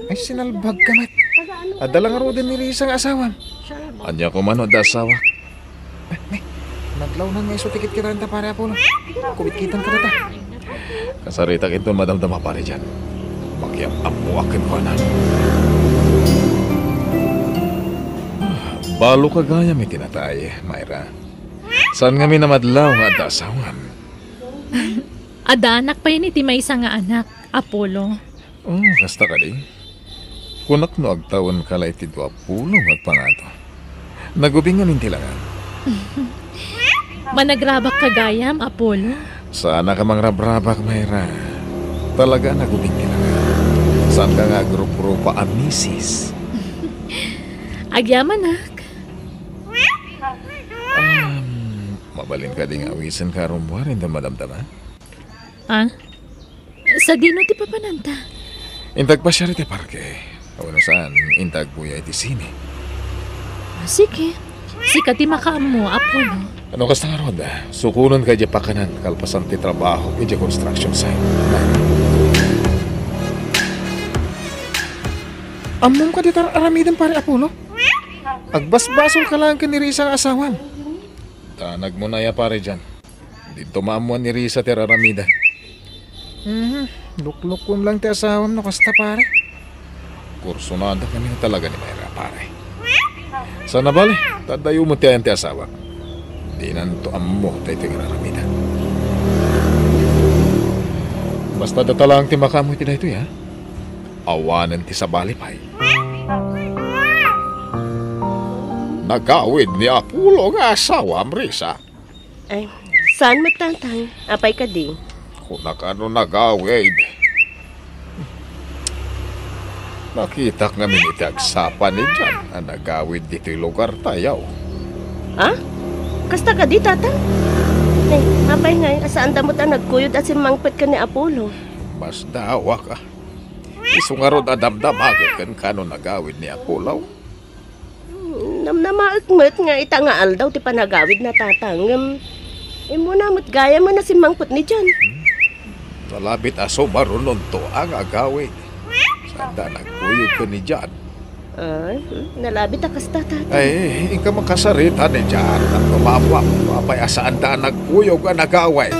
Ay, sinalbagka met. Adda la ngaruden ni Risa nga asawam. Ania koma no adda asawak? Eh, ne, nadlawnan nga isu ti kitkitaenta, Pare Apollo. Kumitkitaenta dayta. Kasaritak inton madamdama, Pare John. Makiam-ammoak kenkuana. Baloka gayam iti natay, Myra. Saan ngamin a madlaw nga adda asawam? Adda anak payen iti maysa nga anak, Apollo. Oh, kasta kadi? Kunak no agtawenka la iti dua pulo nga agpangato. Nagubing ngamin ti langam. Managrabak ka gayam, Apollo? Saanka mangrabrabak, Myra. Talaga a nagubing ti langam. Saanka nga agruprupa a misis. Agyamanak. Um, mabalin kadi nga awisenka a rummuar inton madamdama? Ah? Sadino ti papananta? Intag pasiar iti parke. Wenno saan, intag agbuya iti sine. Sige. Sika ti makaammo, Apollo. No kasta ngarud, sukonenka idiay pakanen kalpasan ti trabaho idiay construction site. Ammom kadi ti ar-aramidem, Pare Apollo? Agbasbasolka laeng ken ni Risa nga asawam. Danagmon aya, pare, diay. Dinto maammoan ni Risa ti ar-aramidem. Mhm. Luklukuem laeng ti asawam no kasta, pare. Kursunada kami talaga ni Myra, pare. Saan a bale, ta adayo met ti ayan ti asawak. Dinanto ammo daytoy nga ar-aramidem. Basta data laeng ti makaammo iti daytoy, ha? Awanen ti sabali pay. Nagawid ni Apollo nga asawam, Risa? Ay, saan met, Tatang? Apay kadi? Kunak a no nagawid. Nakitak ngamin iti agsapa ni John a nagawid ditoy lugartayo. Ah? Kasta kadi, Tatang? Ay, apay ngay, a saanda met a nagkuyog a simmangpet ken ni Apollo? Masdaawak, a. Isu ngarud a damdamagek kenka no nagawid ni Apollo. Hmm, namnamaek met nga ita nga aldaw ti panagawidna, Tatang, ngem immuna met gayamen a simmangpet ni John. Hmm. Nalabit a sumarunonto a nga agawid. Saanda a nagkuyog ken ni John. Ay, hmm, nalabit a kasta, Tatang. Ay, inka makasarita ni John. Tapno maammoak no apay a saanda a nagkuyog a nagawid.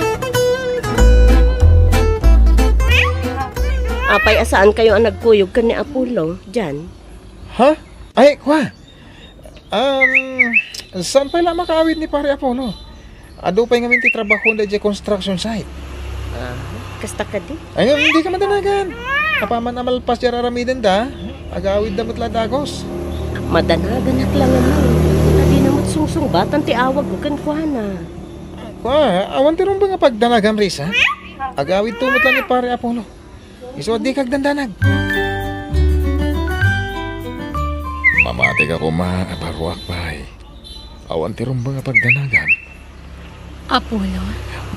Apay a saankayo a nagkuyog ken ni Apollo, John? Ha? Ay, kua. Um, saan pay la makaawid ni Pare Apollo? Adu pay ngamin ti trabahona idiay construction site. Ah, kasta kadi? Ay, ngem dika madanagan. Apaman a malpas ti ar-aramidenda, agawidda met la dagus. Madanaganak la ngamin. Adina met sungsungbatan ti awagko kenkuana. Kua, awan ti rumbeng a pagdanagam, Risa. Agawidto met la ni Pare Apollo. Isu a dika agdandanag. Mamatika koma a barruak pay. Awan ti rumbeng a pagdanagam. Apollo?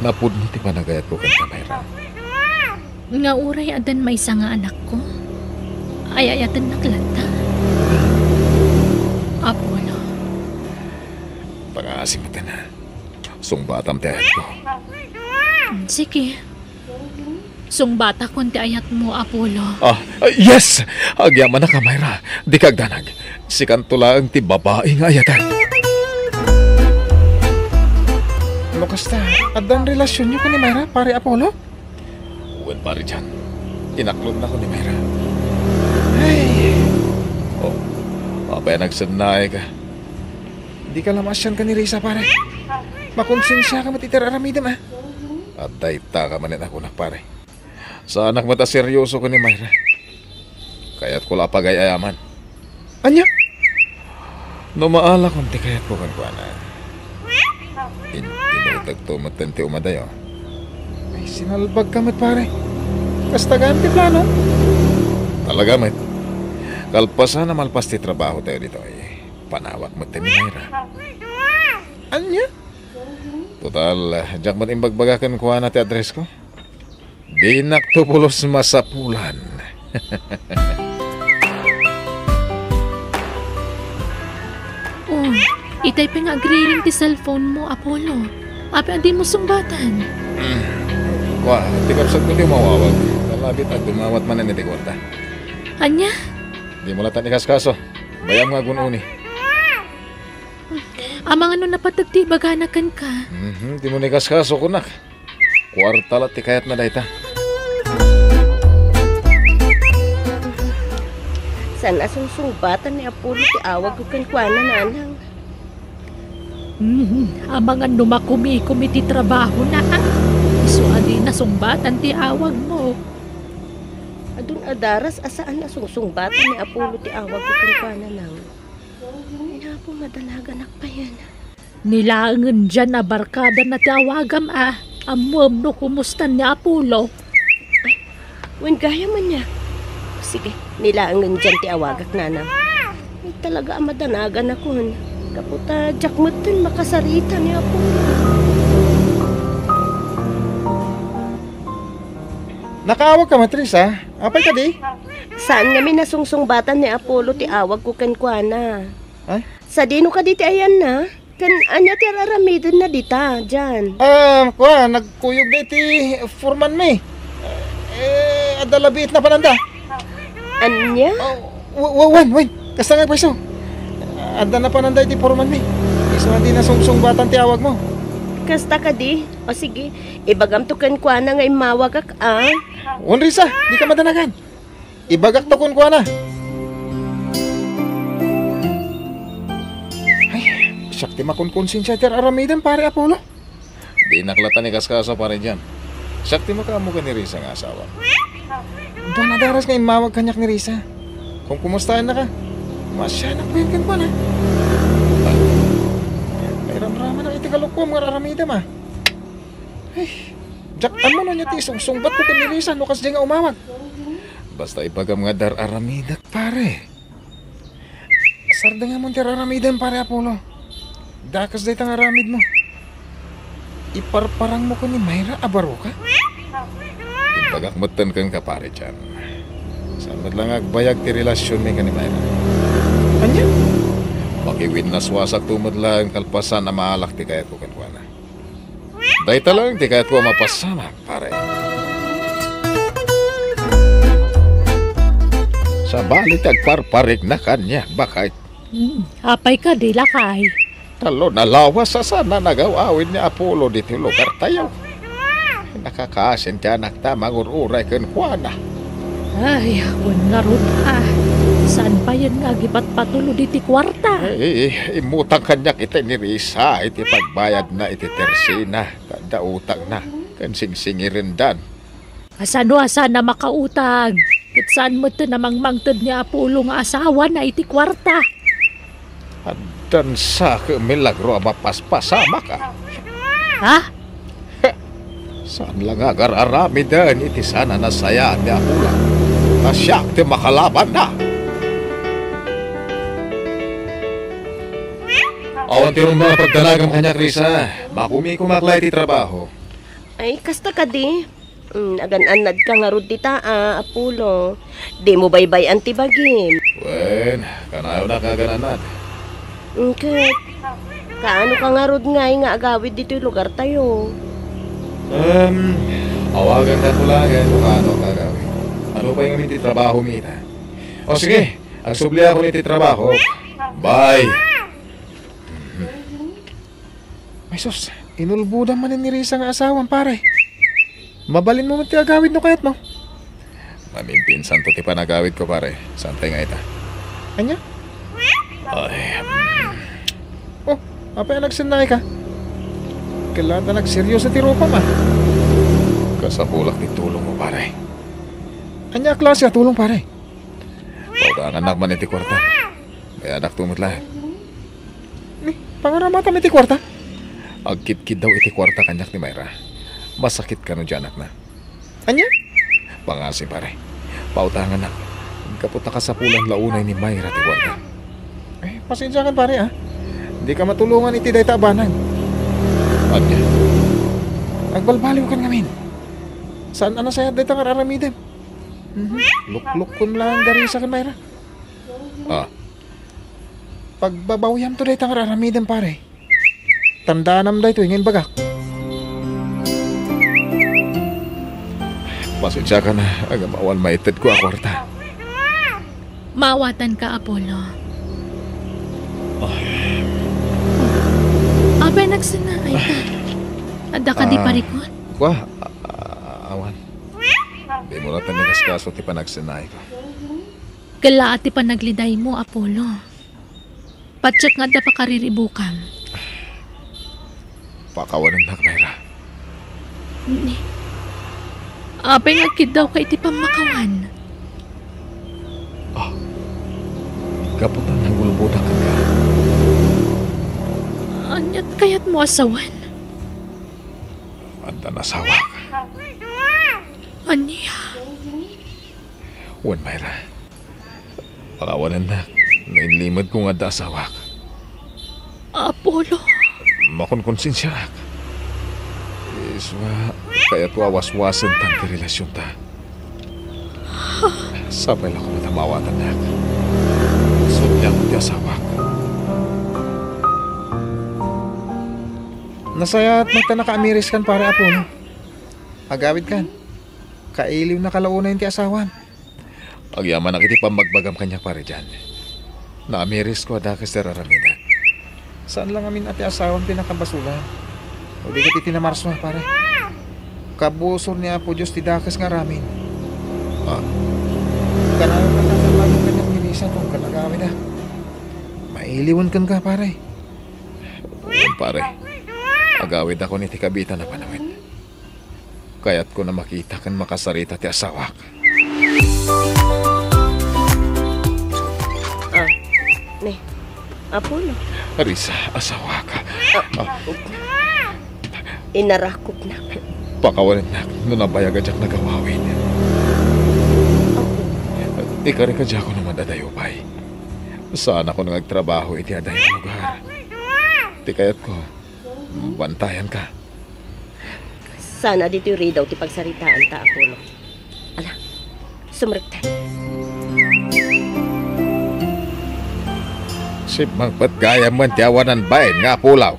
Napudno ti panagayatko kenka, Myra. Nga uray addan maysa nga anakko, ay-ayatennak latta. Apollo. Pangaasi metten, a. Sungbatam ti ayatko. Sige. Sungbatakon ti ayatmo, Apollo. Ah, ah, yes! Agyamanak, Myra. Dika agdanag. Sikanto laeng ti babai nga ayaten. No kasta, addan relasionyo ken ni Myra, Pare Apollo? Wen, Pare John. Inaklodnakon ni Myra. Ay. Oh, apay a nagsennaayka? Dika la maasian ken ni Risa, pare. Makonsensiaka met iti ar-aramidem, a. Adda itaka manen a kunak, pare. Saanak met a serioso ken ni Myra. Kayatko la a pagay-ayaman. Ania? No maalakon ti kayatko kenkuana, in-, inutegto metten ti umadayo. Ay, sinalbagka met, pare. Kasta gayam ti plano? Talaga met. Kalpasan a malpas ti trabahotayo ditoy, panawak metten ni Myra. Ania? Total, diak met imbagbaga kenkuana ti addressko. Dinakto pulos masapulan. Oh, itay pay nga agriring ti cellphone mo, Apollo. Apay a dimo sungbatan? Kua, ti kabsatko ti umawawag. Nalabit a dumawat manen iti kuarta. Ania? Dimo latta ikaskaso. Bayam nga agun-uni. Amangan no napateg ti ibagana kenka. Mhm, dimo ikaskaso, kunak. Kuarta la ti kayatna dayta. Saan a sungsungbatan ni Apollo ti awagko kenkuana, nanang. Hmm, amangan no makumikumi ti trabahona, a. Isu a dina sungbatan ti awagmo. Adun a daras a saan a sungsungbatan ni Apollo ti awagko kenkuana, nang. Ay, apo, madanaganak payen. Ni laengen diay a barkadana ti awagam, a. Ammoem no kumustan ni Apollo? Ay, wen gayam ania. Sige, ni laengen diay ti awagak, nanang. Ay, talaga a madanaganakon. Gapu ta diak metten makasarita ni Apollo. Nakaawagka met, Risa? Apay kadi? Saan ngamin a sungsungbatan ni Apollo ti awagko kenkuana. Ay? Sadino kadi ti ayanna? Ken ania ti ar-aramidenna dita, Jan? Ah, kua, nagkuyog da iti foreman mi. Eh, adda labiit na pananda. Ania? Oh, wa-, wa-, wen, wen. Kasta nga agpayso. Adda na pananda iti foreman mi. Isu nga di nasungsungbatan ti awag mo. Kasta kadi? O sige, ibagamto kenkuana nga immawagak, a. Wen, Risa, dika madanagan. Ibagakto kenkuana. Ay, siak ti makonkonsensia ti ar-aramidem, Pare Apollo. Dinak latta ni kaskaso, Pare Jan. Siak ti makaammo ken ni Risa nga asawa. Dua nadaras nga immawag kaniak ni Risa. Kumkumustayannaka? Maasianak pay kenkuana. Ay, ramramanak iti kalokoam nga ar-aramidem, a. Ay, diak ammo no ania ti isungsungbatko ken ni Risa no kasdiay nga umawag. Basta ibagam nga adda ar-aramidek, pare. Sardengamon ti ar-aramidem, Pare Apollo. Dakes dayta nga aramidmo. Iparparangmo ken ni Myra a baroka? Imbagak metten kenka, Pare Jan. Saan met la nga agbayag ti relasionmi ken ni Myra. Ania? Makiwinnaswasakto met laeng kalpasan a maalak ti kayatko kenkuana. Dayta laeng ti kayatko a mapasamak, pare. Sabali ti agparparigna kaniak, baket. Hmm, apay kadi, lakay? Tallo a lawas a saan a nagaw-awid ni Apollo ditoy lugartayo. Nakakaasin ti anakta a mangur-uray kenkuana. Ay, wen ngarud, a. Saan payen nga agipatpatulo ditoy kuarta? Ay, immutang kaniak itay ni Risa iti pagbayadna iti tersina, ta adda utangna, ken singsingirendan. Kasano a saan a makautang? Ket saan metten a mangmangted ni Apollo nga asawana iti kuarta? Addan sa ket milagro a mapaspasamak, a. Ha? Saan la nga agar-aramiden iti saan a nasayaat ni Apollo. Ta siak ti makalabanna. Awan ti rummuar a pagdanagam kaniak, Risa. Makumikumak la iti trabaho. Ay, kasta kadi? Mm, agan-annadka ngarud dita, a, Apollo. Dimo baybay-an ti bagim. Wen, kanayon a kagan-annad. Mm, ket, kaano ka ngarud ngay nga agawid ditoy lugartayo? Em, awaganka laengen no kaano ka agawid. Ano pay ngamin ti trabahomi ita? O sige, agsubliakon iti trabaho. Bye. Ay sus, inulbodam manen ni Risa nga asawam, pare. Mabalinmo met ti agawid no kayatmo. Mamimpinsanto ti panagawidko, pare. Saan pay nga ita? Ania? Ay, mm. Oh, apay a nagsennaika? Ket la ta nagserioso ti rupam, a. Kasapulak ti tulongmo, pare. Ania a klase a tulong, pare? Pautangannak man iti kuarta. Bayadakto met laeng. Ni, pangaramatam iti kuarta? Agkitkiddaw iti kuarta kaniak ni Myra. Masakit kano ti anakna. Ania? Pangasim, pare. Pautangannak. Gapu ta kasapulan la unay ni Myra ti kuarta. Eh, pasensiakan, pare, a. Dika matulongan iti dayta a banag. Ania? Agbalbaliwkan ngamin. Saan a nasayaat dayta nga ar-aramidem? Mhm. Luklokkon laeng da Risa ken Myra. A. Pagbabawyamto dayta nga ar-aramidem, pare. Tandaanam daytoy nga imbagak. Pasensiakan a, ngem awan maitedko a kuarta. Maawatanka, Apollo. Ay. Apay a nagsennaayka? Adda kadi parikut? Kua, a-, a-, awan. Dimo latta ni kaskaso ti panagsennaayko. Ket la a ti panaglidaymo, Apollo. Patiek nga adda pakariribukam. Pakawanennak, Myra. Ni, apay nga agkiddawka iti pammakawan? A, gapu ta nangulbodak kenka. Ania ti kayatmo a sawen? Adda nasawak. Ania? Wen, Myra. Pakawanennak no inlimedko nga adda asawak. Apollo. Makonkonsensiaak. Isu nga kayatko a waswasentan ti relasionta. Sapay la koma ta maawatannak. Sutyak ti asawak. Nasayaat met ta nakaamiriskan, Pare Apollo. Agawidkan. Kailiwnaka la unay ti asawam. Agyamanak iti pammagbagam kaniak, Pare John. Naamirisko a dakes ti ar-aramidek. Saan la ngamin a ti asawam ti nakabasolan. O di ket iti namarsua, pare. Kabusor ni Apo Dios ti dakes nga aramid. Ah. Kanayon a sasalbagen kaniak ni Risa tunggal agawida. Mailiwen kenka, pare. Wen, pare. Agawidakon iti kabiitan a panawen. Kayatko a makita ken makasarita ti asawak. Ah, ne, Apollo. Risa, asawak. Ah, ah. Inarakopnak. Pakawanennak no nabayag a diak nagawawid. Apo. Ikarika diakon a mad-adayo pay. Saanakon nga agtrabaho iti adayo a lugar. Ti kayatko, bantayanka. Saan a ditoy ridaw ti pagsaritaanta, Apollo. Ala, sumrekta. Simmangpet gayam man ti awanan bain nga apulaw.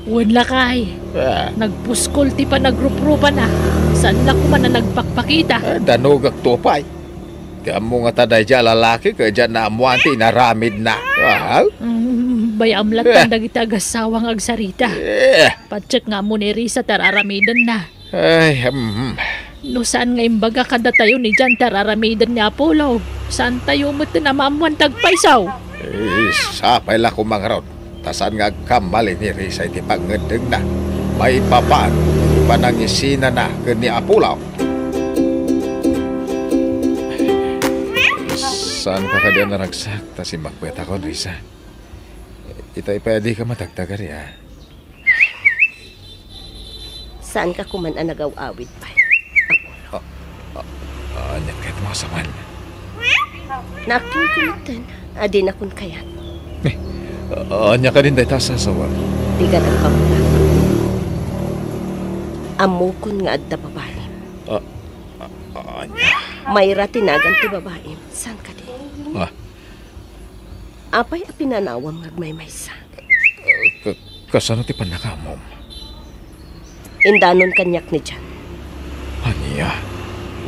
Wen lakay. Ah. Nagpuskol ti panagruprupana. Saan la koma a nagpakpakita. Ah, danogak to pay. Ti ammo ngata daydiay a lalaki ket diak naammoan ti inaramidna. Ah? Mm, bay-am latta dagiti agasawa nga agsarita. Eh. Patiek nga ammo ni Risa ti ar-aramidenna. Ay, mm. No saan nga imbaga kadatayo ni John ti ar-aramiden ni Apollo, saantayo met a maammoan ti agpayso. Eh, sapay la koma ngarud. Ta saan nga agkamali ni Risa iti pangngeddengna maipapan iti panangisinana ken ni Apollo. Saanka kadi a naragsak ta simmangpetakon, Risa? Itay pay a dika matagtagari, a. Saanka koman a nagaw-awid pay, Apollo? Ah, ah, ah, ania kayatmo a sawen? Naaktoenko metten a dinakon kayat. Eh, ah, ania kadin dayta a sasawen? Dika nagpabulag. Ammokon nga adda babaim. Ah, ah, ah, ania? Mayra ti nagan ti babaim. Saan kadi? Ah. Apay a pinanawam nga agmaymaysa? Ka-, kasano ti pannakaammom? Indanon kaniak ni John. Ania?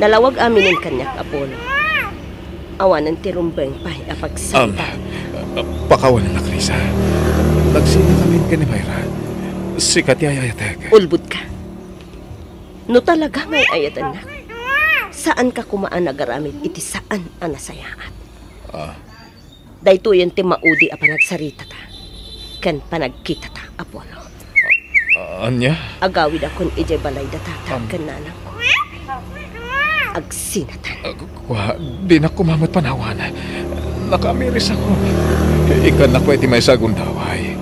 Nalawag aminen kaniak, Apollo. Awanen ti rumbeng pay a pagsarita. Am, pakawanennak, Risa. Nagsina kami ken ni Mayra. Sika ti ay-ayatek. Ulbodka. No talaga nga ay-ayatennak, saanka koma a nagaramid iti saan a nasayaat. Ah. Daytoyen ti maudi a panagsaritata ken panagkitata, Apollo. Ah, ania? Agawidakon idiay balay da tata ken nanangko. Agsinatan. Ah, ku-, kua, dinak koma met panawan. Nakaamirisakon. Ikkannak pay ti maysa a gundaway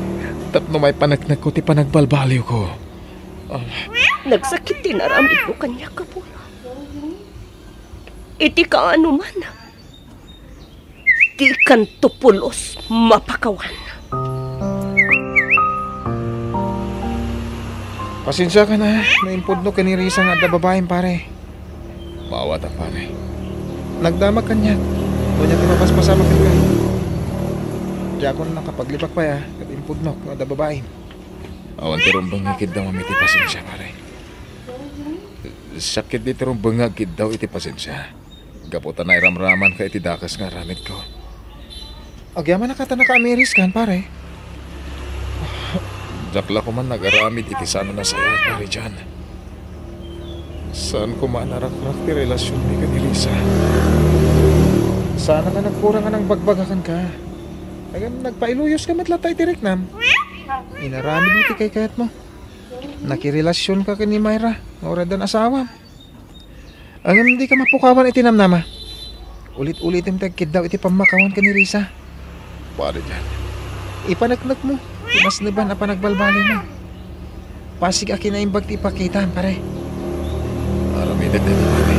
tapno maipaneknekko ti panagbalbaliwko. Ah. Nagsakit ti inaramidmo kaniak, Apollo. Iti kaanoman, dikanto pulos mapakawan. Pasensiakan a no impudnok ken ni Risa nga adda babaim, pare. Maawatak, pare. Nagdamag kaniak. Ania ti mapaspasamak kenka? Diakon nakapaglibak pay a ket impudnok nga adda babaim. Awan ti rumbeng nga ikiddaw a miti pasensia, pare. Siak ketdi ti rumbeng nga agkiddaw iti pasensia. Gapu ta nairamramanka iti dakes nga aramidko. Agyamanak a ta nakaamiriskan, pare. Diak la koma nagaramid iti saan a nasayaat, Pare John. Saan koma a narakrak ti relasionmi ken ni Risa. Saanak a nagkurang a nangbagbagak kenka. Ngem nagpailuyoska met latta iti riknam. Inaramidmo ti kaykayatmo. Nakirelasionka ken ni Myra nga uray addan asawam. Ngem dika mapukawan iti namnama. Ulit-ulitem ti agkiddaw iti pammakawan ken ni Risa. Pare John. Ipaneknekmo ti nasneban a panagbalbalimo. Pasig a kinaimbag ti ipakitam, pare. Aramidek dayta, pare.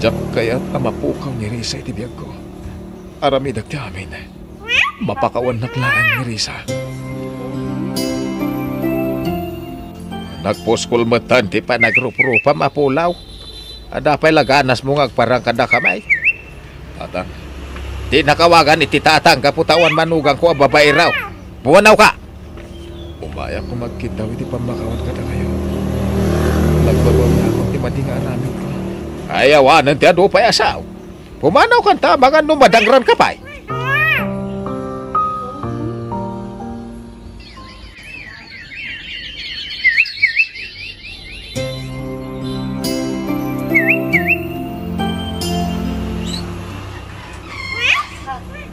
Diak kayat a mapukaw ni Risa iti biagko. Aramidek ti amin. Mapakawannak laeng ni Risa. Nagpuskol metten ti panagruprupam a pulaw. Adda pay la ganasmo nga agparang kadakami? Tatang, dinak awagan iti tatang gapu ta awan manugangko a babai raw. Pumanawka! Um, Pay a kumagkiddaw iti pammakawan kadakayo. Nagbabawiakon ti madi nga aramidko. Ay, awanen ti adu pay a sao. Pumanaw kanta, amangan no madangran ka pay.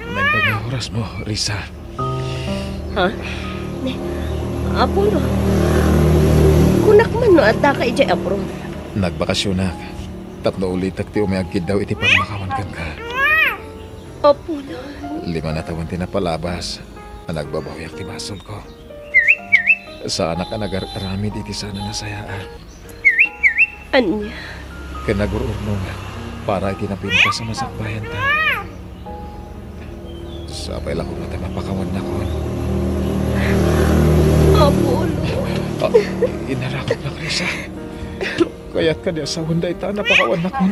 Nagbaga oras mo, Risa. Ha? Ne, Apollo, kunak man no addaka idiay abroad. Nagbakasionak. Tapno ulitek ti umay agkiddaw iti pammakawan kenka. Apollo. Lima a tawen ti napalabas a nagbabawiak ti basolko. Saanak a nagar-aramid iti saan a nasayaat. Ania? Ken nagur-urnongak para iti napintas a masakbayanta. Sapay la koma ta mapakawannakon. Apollo. Ah, inaramidnak, Risa. Kayat kadi a sawen dayta a napakawannakon?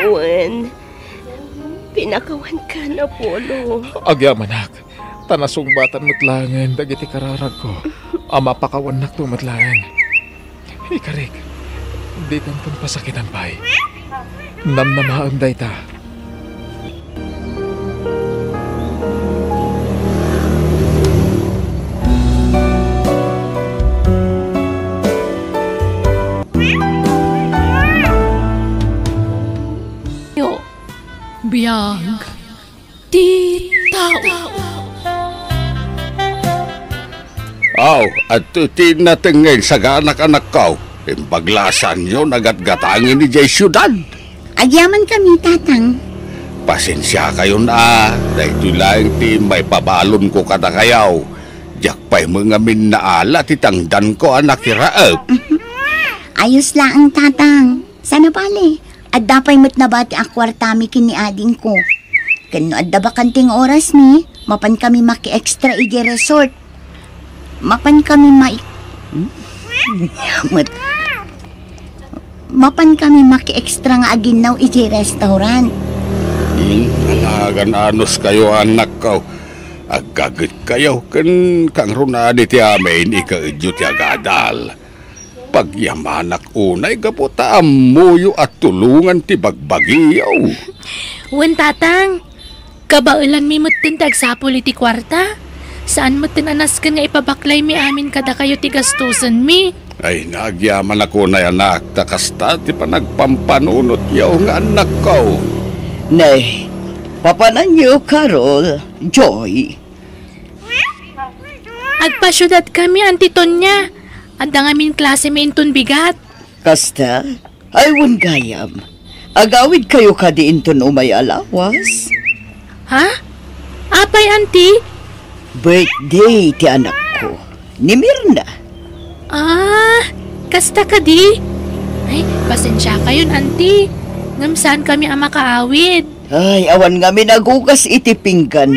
Wen, pinakawankan, Apollo. Agyamanak. Ta nasungbatan met laengen dagiti kararagko a mapakawannakto met laeng. Ikarik, dikanton pasakitan pay. Namnamaem dayta. Yo, biag. Ti tao. Aw, adto ti natengngeg saganak, anakko. Imbag la a saanyo nagatgatangen idiay siudad. Agyamankami, Tatang. Pasensiakayon a, daytoy laeng ti maipabalonko kadakayo. Diak pay met ngamin naala ti tangdanko a nakiraep. Ayos laeng, Tatang. Saan a bale, adda pay met nabati a kuartami ken ni adingko. Ken no adda bakante nga orasmi, mapankami maki-extra idiay resort. Mapankami mai-, hmm? Met. Mapankami maki-extra nga aginnaw idiay restaurant. Hmm, nalagan anuskayo, anakko. Agkagitkayo ken kangrunaan iti amin ikaedyo ti agadal. Pagyamanak unay gapu ta ammoyo a tulongan ti bagbagiyo. Wen, Tatang, kabaelanmi metten ti agsapul iti kuarta. Saan metten a nasken nga ipabaklaymi amin kadakayo ti gastosenmi. Ay, nagyamanak unay, anak, ta kasta ti panagpampanunotyo nga annakko. Ne, papananyo, Carol, Joy. Agpasiudadkami, Auntie Tonya. Adda ngamin klasemi inton bigat. Kasta? Ay, wen gayam. Agawidkayo kadi inton umay a lawas? Ha? Apay, Auntie? Birthday ti anakko, ni Mirna. Ah, kasta kadi? Ay, pasensiakayon, Auntie. Ngem saankami a makaawid. Ay, awan ngamin agugas iti pinggan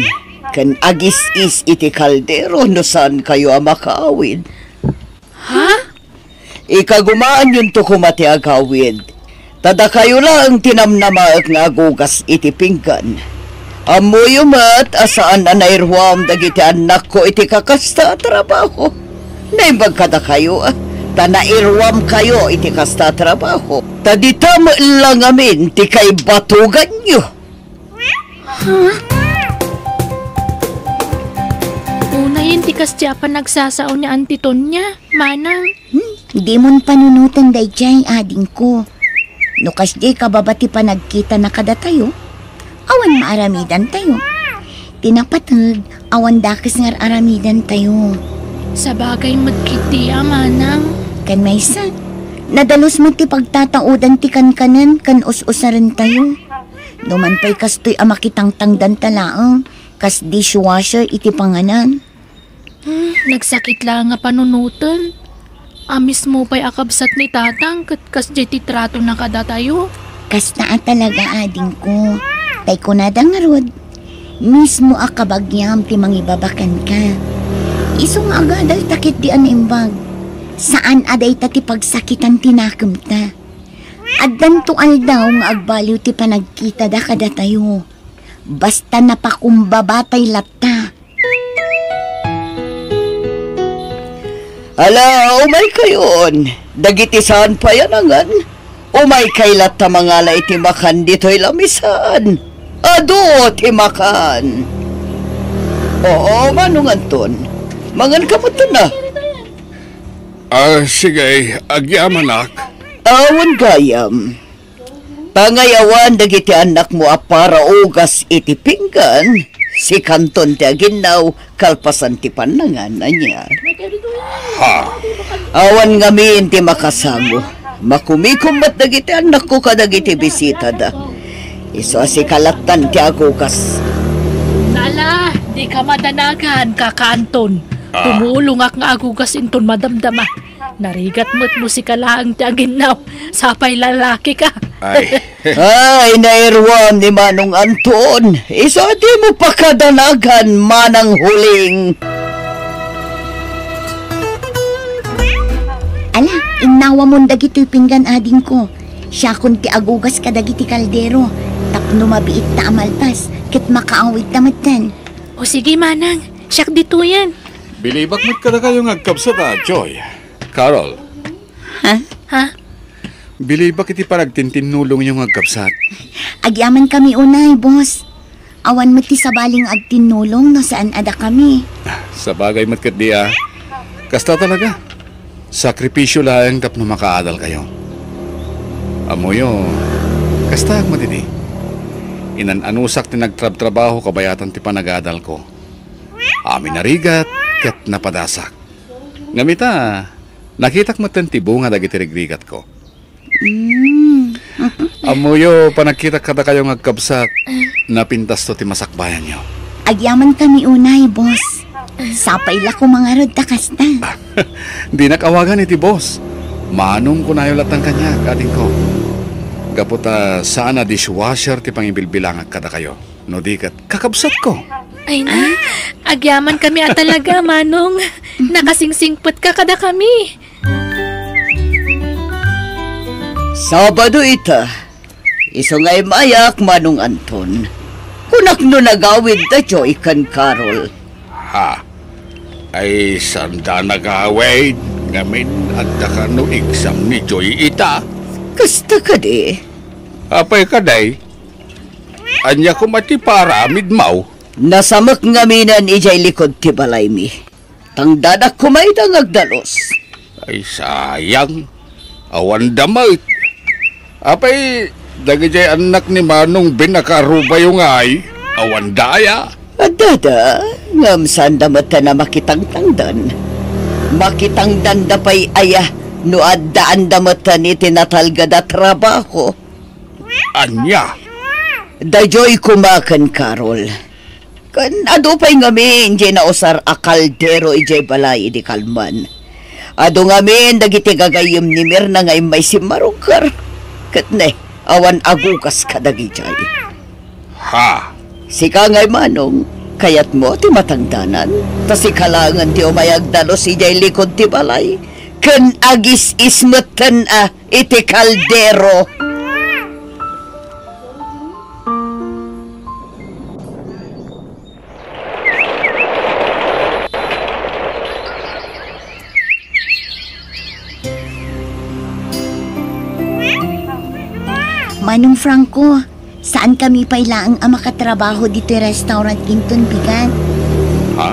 ken agis-is iti kaldero no saankayo a makaawid. Ha? Ikagumaanyonto koma ti agawid. Ta dakayo laeng ti namnamaek nga agugas iti pinggan. Ammoyo met a saan a nairuam dagiti annakko iti kakasta a trabaho. Naimbag kadakayo, ta nairuamkayo iti kasta a trabaho. Ta dita met la ngamin ti kaibatoganyo. Ha? Unayen ti kasdi a panagsasao ni Auntie Tonya, manang. Hmm, dimon panunoten daydiay, adingko. No kasdiay kababa ti panagkitana kadatayo, awan maaramidantayo. Ti napateg, awan dakes nga ar-aramidantayo. Sabagay met ketdi a, manang. Ken maysa, nadalus met ti pagtataodan ti kankanen ken us-usarentayo. Numan pay kastoy a makitangtangdanta laeng, kas dishwasher iti panganan. Hmm, nagsakit laeng a panunoten. A mismo pay a kabsat ni Tatang ket kasdiay ti tratona kadatayo. Kasta a talaga, adingko. Tay kunada ngarud, mismo a kabagiam ti mangibabakenka. Isu nga agadalta ketdi a naimbag. Saan a dayta ti pagsakitan ti nakemta. Addanto aldaw nga agbaliw ti panagkitada kadatayo. Basta napakumbaba tay latta. Ala, umaykayon. Dagiti saan pay a nangan, umaykay latta mangala iti makan ditoy lamisan. Adu ti makan. Oo, Manong Anton. Mangan ka met, a. Ah, sige, agyamanak. Awan gayam. Pangayawan dagiti annakmo a para ugas iti pinggan, sikanton ti aginnaw kalpasan ti pannangan, ania? Ha? Awan ngamin ti makasango. Makumikom met dagiti annakko kadagiti bisitada. Isu a sika lattan ti agugas. Ala, dika madanagan, Kaka Anton. Ah. Tumulongak nga agugas inton madamdama. Narigat met no sika laeng ti aginnaw, sapay lalakika. Ay. Ay, nairuam ni Manong Anton. Isu a dimo pakadanagan, Manang Huling. Ala, innawamon dagitoy pinggan, adingko. Siakon ti agugas kadagiti kaldero, tapno mabiitta a malpas, ket makaawidta metten. O sige, Manang, siak ditoyen. Bilibak met kadakayo nga agkabsat a, Joy. Carol. Ha? Ha? Bilibak iti panagtintinnulongyo nga agkabsat. Agyamankami unay, boss. Awan met ti sabali nga agtinnulong no saan a dakami. Sabagay met ketdi a. Kasta talaga. Sakripisio laeng tapno makaadalkayo. Ammoyo, kastaak met idi. Inan-anusak ti nagtrabtrabaho kabayatan ti panagadalko. Amin a rigat ket napadasak. Ngem ita, nakitak metten ti bunga dagiti rigrigatko. Mm. Ammoyo, panagkitak kadakayo nga agkabsat, napintasto ti masakbayanyo. Agyamankami unay, boss. Sapay la koma ngarud ta kasta. Dinak awagan iti boss. Manong kunayo lattan kaniak, adingko. Gapu ta saan a dishwasher ti pangibilbilangak kadakayo. No di ket kakabsatko. Ay na, agyamankami a talaga, Manong. Nakasingsingpetka kadakami. Sabado ita. Isu nga immayak, Manong Anton. Kunak no nagawid da Joy ken Carol. Ha? Ay, sanda nagawid? Ngamin, adda kano exam ni Joy ita? Kasta kadi. Apay kadi? Ania koma ti paaramidmo? Nasamek ngaminen idiay likud ti balaymi. Tangdanak koma ida nga agdalus. Ay, sayang. Awanda met. Apay, dagidiay annak ni Manong Ben a kaarubayo ngay, awanda aya? Addada, ngem saanda met a makitangtangdan. Makitangdanda pay aya no addaanda met iti natalged a trabaho. Ania? Daydiay koma ken Carol. Ken adu pay ngamin diay nausar a kaldero idiay balay idi kalman. Adu ngamin dagiti gagayyem ni Mirna nga immay simmarungker. Ket ne, awan agugas kadagidiay. Ha? Sika ngay, Manong, kayatmo ti matangdanan? Ta sika laengen ti umay agdalus idiay likud ti balay, ken agis-is metten a iti kaldero. Manong Franco, saankami pay laeng a makatrabaho ditoy restaurant inton bigat. Ha?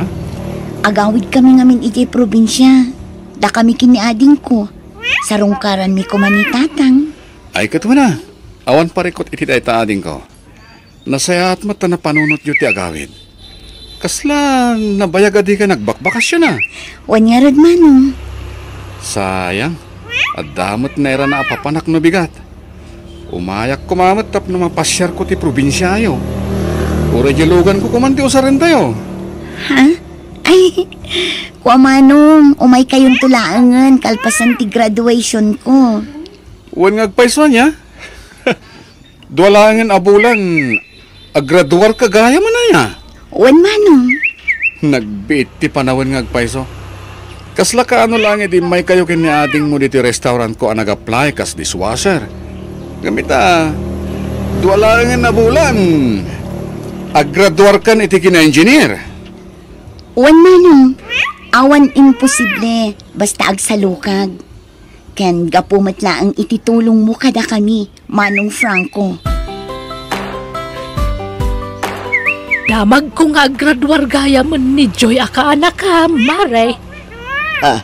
Agawidkami ngamin idiay probinsia. Dakami ken ni adingko. Sarungkaranmi koma ni Tatang. Ay, ket wen a, awan parikut iti dayta, adingko. Nasayaat met ta napanunotyo ti agawid. Kasla nabayag a dika nagbakbakasyon a? Wen ngarud, Manong. Sayang. Adda met nairana a papanak no bigat. Umayak koma met tapno mapasiarko ti probinsiayo. Uray diay luganko koman ti usarentayo. Ha? Ay, kua, Manong, umaykayonto laengen kalpasan ti graduationko. Wen nga agpayso ania? Dua laengen a bulan, agraduarka gayam a aya? Wen, Manong. Nagbiit ti panawen nga agpayso. Kasla kaano laeng idi immaykayo ken ni adingmo ditoy restaurantko a nag-apply kas dishwasher? Ngem ita, dua laengen a bulan, agraduarkan iti kina-engineer. Wen, Manong. Awan imposible, basta agsalukag. Ken gapu met laeng iti tulongmo kadakami, Manong Franco. Damagko nga aggraduar gayamen ni Joy a kaanakam, Mare. Ah,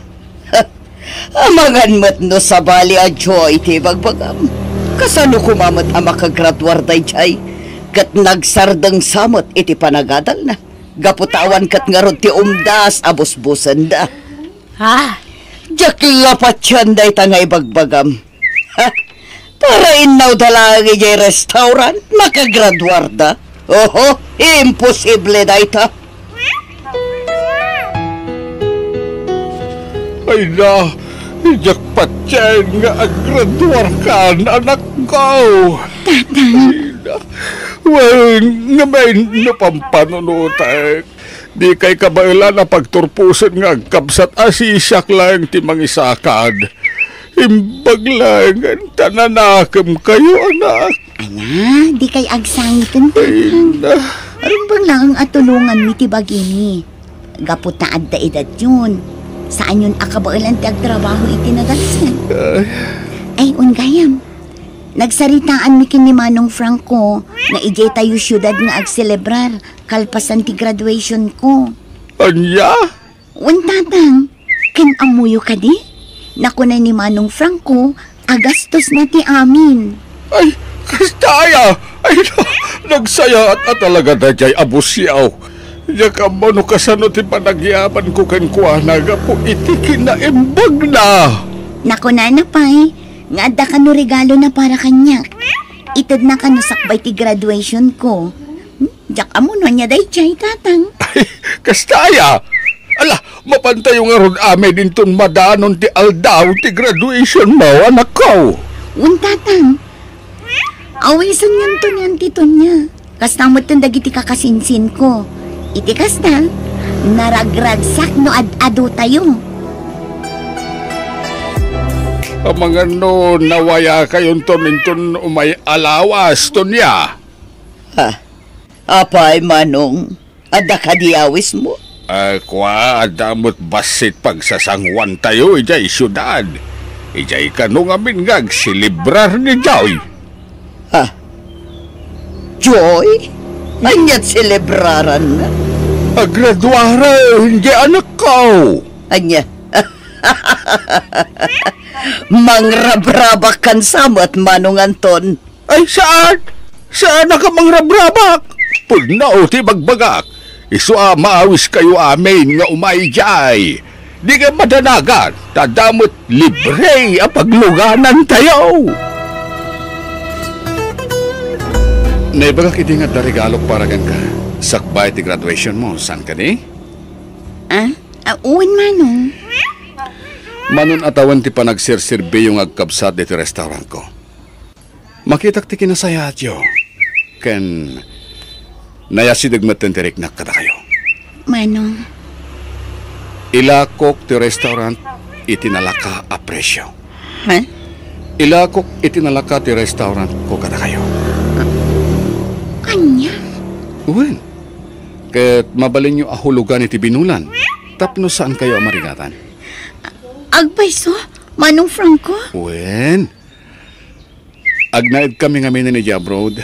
amangan met no sabali a Joy ti ibagbagam. Kasano koma met a makagraduar daydiay? Ket nagsardengsa met iti panagadalna. Gapu ta awan ket ngarud ti umdas a busbusenda. Ah, diak la patien dayta nga ibagbagam. Ha? Para innawda laeng idiay restaurant, makagraduarda. Oho, imposible dayta. Ay na, diak patien nga aggraduarkan, anakko. Tatang. Ay na. Wen, ngamin no pampanunotek. Dikay kabaelan a pagturposen nga agkabsat a siak laeng ti mangisakad. Imbag laengen ta nanakemkayo, anak. Ala, dikay agsangiten, Tatang. Ay, na. Rumbeng laeng a tulonganmi ti bagimi. Gapu ta adda edadyon, saanyon a kabaelan ti agtrabaho iti nadagsen. Ay. Ay, wen gayam. Nagsaritaanmi ken ni Manong Franco nga idiay tayo siudad nga agselebrar kalpasan ti graduation ko. Ania? Wen, Tatang, ken ammoyo kadi? Nakuna ni Manong Franco a gastosna ti amin. Ay, kasta aya! Ay, na-, nagsayaat a talaga daydiay a busiaw. Diak ammo no kasano ti panagyamanko kenkuana gapu iti kinaimbagna. Nakunana pay nga adda kano regalona para kaniak. Itedna kano sakbay ti graduation ko. Hmm? Diak ammo no ania daydiay, Tatang. Ay, kasta aya? Ala, mapantayo ngarud amin inton madanon ti aldaw ti graduation mo, anakko. Wen, Tatang. Awisenyon ti Tonia. Kasta met dagiti kakasinsinko. Iti kasta, naragragsak no ad-adotayo. Amangan no nawayakayonton inton umay a lawas, Tonia. Ha? Apay, Manong? Adda kadi awismo? Ay, kua, adda met bassit pagsasanguantayo idiay siudad. Idiay kano ngamin nga agselebrar ni Joy. Ha? Joy? Ania ti selebraranna? Agraduaren diay anakko. Ania? Mangrabrabak kan sa met, Manong Anton. Ay, saan? Saan a ka mangrabrabak? Pudno ti bagbagak. Isu a maawiskayo amin nga umay idiay. Dikay madanagan, ta adda met libre a pagluganantayo. Naibagak idi nga adda regalok para kenka. Sakbay ti graduation mo, saan kadi? Ah? Ah, wen, Manong. Manon a tawen ti panagserserbiyo nga agkabsat ditoy restaurantko. Makitak ti kinasayaatyo, ken nayasideg metten ti riknak kadakayo. Manong. Ilakok ti restaurant iti nalaka a presio. Ha? Ilakok iti nalaka ti restaurantko kadakayo. Ania? Wen, ket mabalinyo a hulogan iti binulan tapno saankayo a marigatan. Agpayso, Manong Franco? Wen, agnaedkami ngamin idiay abroad,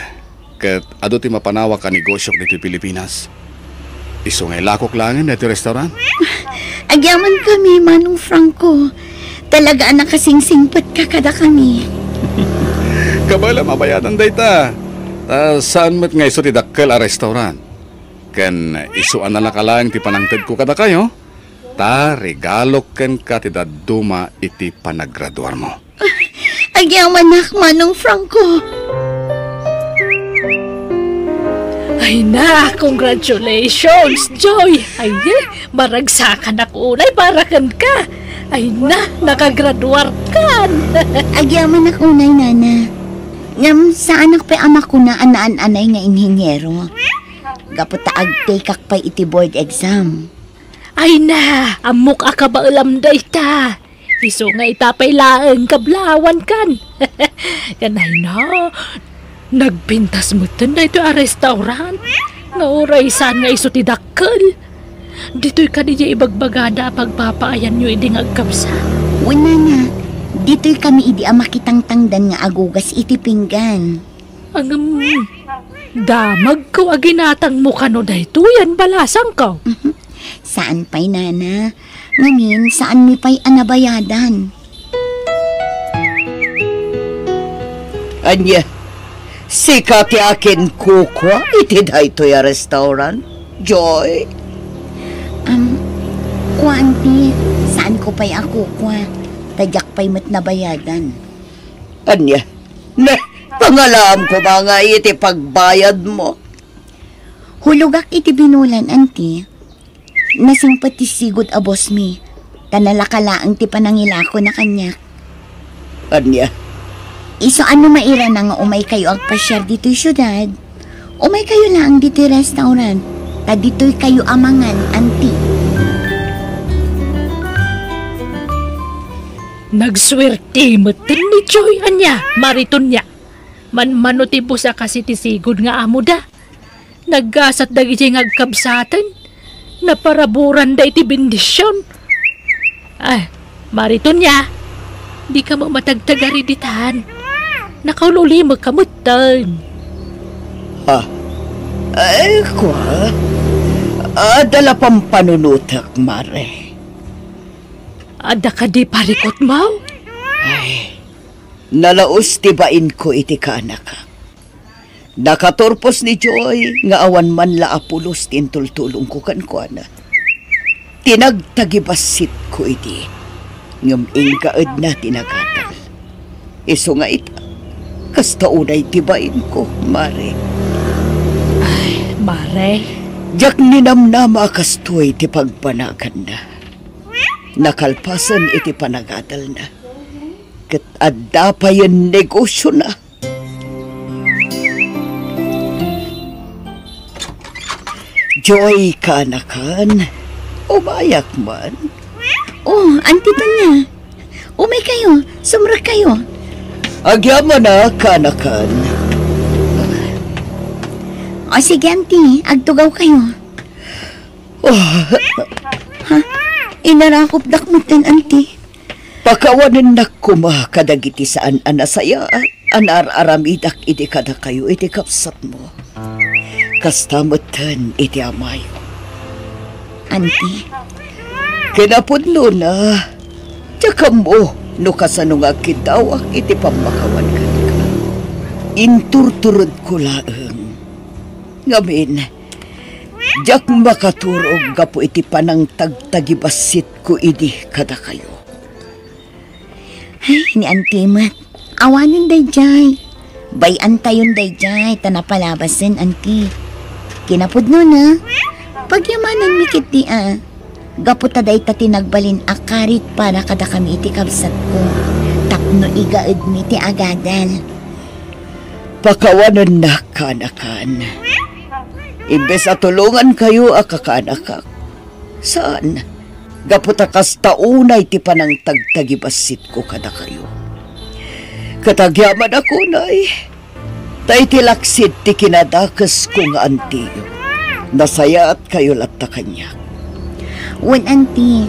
ket adu ti mapanawak a negosiok ditoy Pilipinas. Isu nga ilakok laengen daytoy restaurant. Agyamankami, Manong Franco. Talaga a nakasingsingpetka kadakami. Kabaelam a bayadan dayta. Ta saan met nga isu ti dakkel a restaurant. Ken isu a nalaka laeng ti panangtedko kadakayo, ta regalok kenka ti dadduma iti panagraduarmo. Agyamanak, Manong Franco. Ay na, congratulations, Joy! Ay, maragsakanak unay para kenka. Ay na, nakagraduarkan. Agyamanak unay, Nana. Ngem saanak pay a makuna a naan-anay nga inhiniero. Gapu ta agtekak pay iti board exam. Ay na, ammok a kabaelam dayta. Isu nga ita pay laeng kablawankan. Ken ay na, nagpintas metten daytoy a restaurant. Nga uray saan nga isu ti dakkel. Ditoy kadi diay ibagbagada a pagpapaayanyo idi nga agkabsat? Wen, nana, ditoy kami idi a makitangtangdan nga agugas iti pinggan. Ngem, damagko a ginatangmo kano daytoy a balasangko. Saan pay, nana. Ngamin, saanmi pay a nabayadan. Ania, sika ti akinkukua iti daytoy a restaurant, Joy? Am, kua, auntie, saanko pay a kukua, ta diak pay met nabayadan. Ania? Ne, pangalaam koma nga iti pagbayadmo. Hulogak iti binulan, auntie. Nasingpet ti sigud a bossmi, ta nalaka laeng ti panangilakona kaniak. Ania? Isu a no mairana nga umaykayo agpasiar ditoy siudad, umaykayo laeng ditoy restaurant, ta ditoykayo a mangan, auntie. Nagsuerte metten ni Joy, ania, Mari Tonia. Manmano ti boss a kas iti sigud nga amoda. Naggasat dagidiay nga agkabsaten. Naparaburanda iti bendision. Ay, Mari Tonia, dika met matagtagari ditan. Nakaul-ulimekka metten. Ha? Ay, kua. Adda la pampanunotek, Mare. Adda kadi parikutmo? Ay, nalaus ti bainko iti kaanakak. Nakaturpos ni Joy nga awan man la a pulos ti intultulongko kenkuana. Tinagtagibassitko idi, ngem inggaedna ti nagadal. Isu nga ita, kasta unay ti bainko, Mare. Ay, Mare. Diak ninamnama a kastoy ti pagbanaganna. Nakalpasen iti panagadalna, ket adda payen negosiona. Joy, kaanakan, umayak man. Oh, Auntie Tonia, umaykayo, sumrekkayo. Agyamanak, kaanakan. O sige, Auntie, agtugawkayo. Oh. Ha? Inarakopdak metten, Auntie. Pakawanennak koma kadagiti saan a nasayaat a naar-aramidak idi kadakayo iti kabsatmo. Kasta metten iti amayo. Auntie. Kinapudnona, diak ammo no kasano nga agkiddawak iti pammakawan kenka. Inturturedko laeng. Ngamin, diak makaturog gapu iti panangtagtagibassitko idi kadakayo. Ay, ni Auntie met. Awanen daydiay. Bay-antayon daydiay ta napalabasen, Auntie. Kinapudnona, pagyamananmi ketdi a. Gapu ta dayta ti nagbalin a karit para kadakami iti kabsatko. Tapno igaedmi ti agadal. Pakawanennak, kaanakan. Imbes a tulongankayo a kakaanakak, saan, gapu ta kasta unay ti panangtagtagibassitko kadakayo. Ket agyamanak unay, ta iti laksid ti kinadakesko nga antiyo, nasayaatkayo latta kaniak. Wen, Auntie,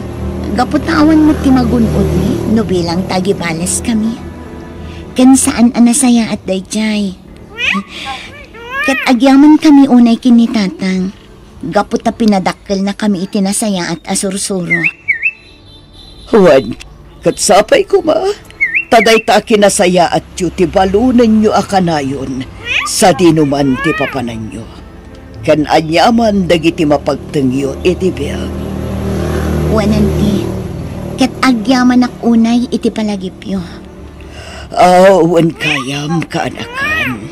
gapu ta awan met ti magun-odmi no bilang ta agibaleskami. Ken saan a nasayaat daydiay. Ket agyamankami unay ken ni Tatang, gapu ta pinadakkelnakami iti nasayaat a sursuro. Wen, ket sapay koma, ta dayta a kinasayaatyo ti balonenyo a kanayon sadino man ti papananyo, ken aniaman dagiti mapagtengyo iti biag. Wen, Auntie, ket agyamanak unay iti palagipyo. Aw, wen gayam, kaanakan.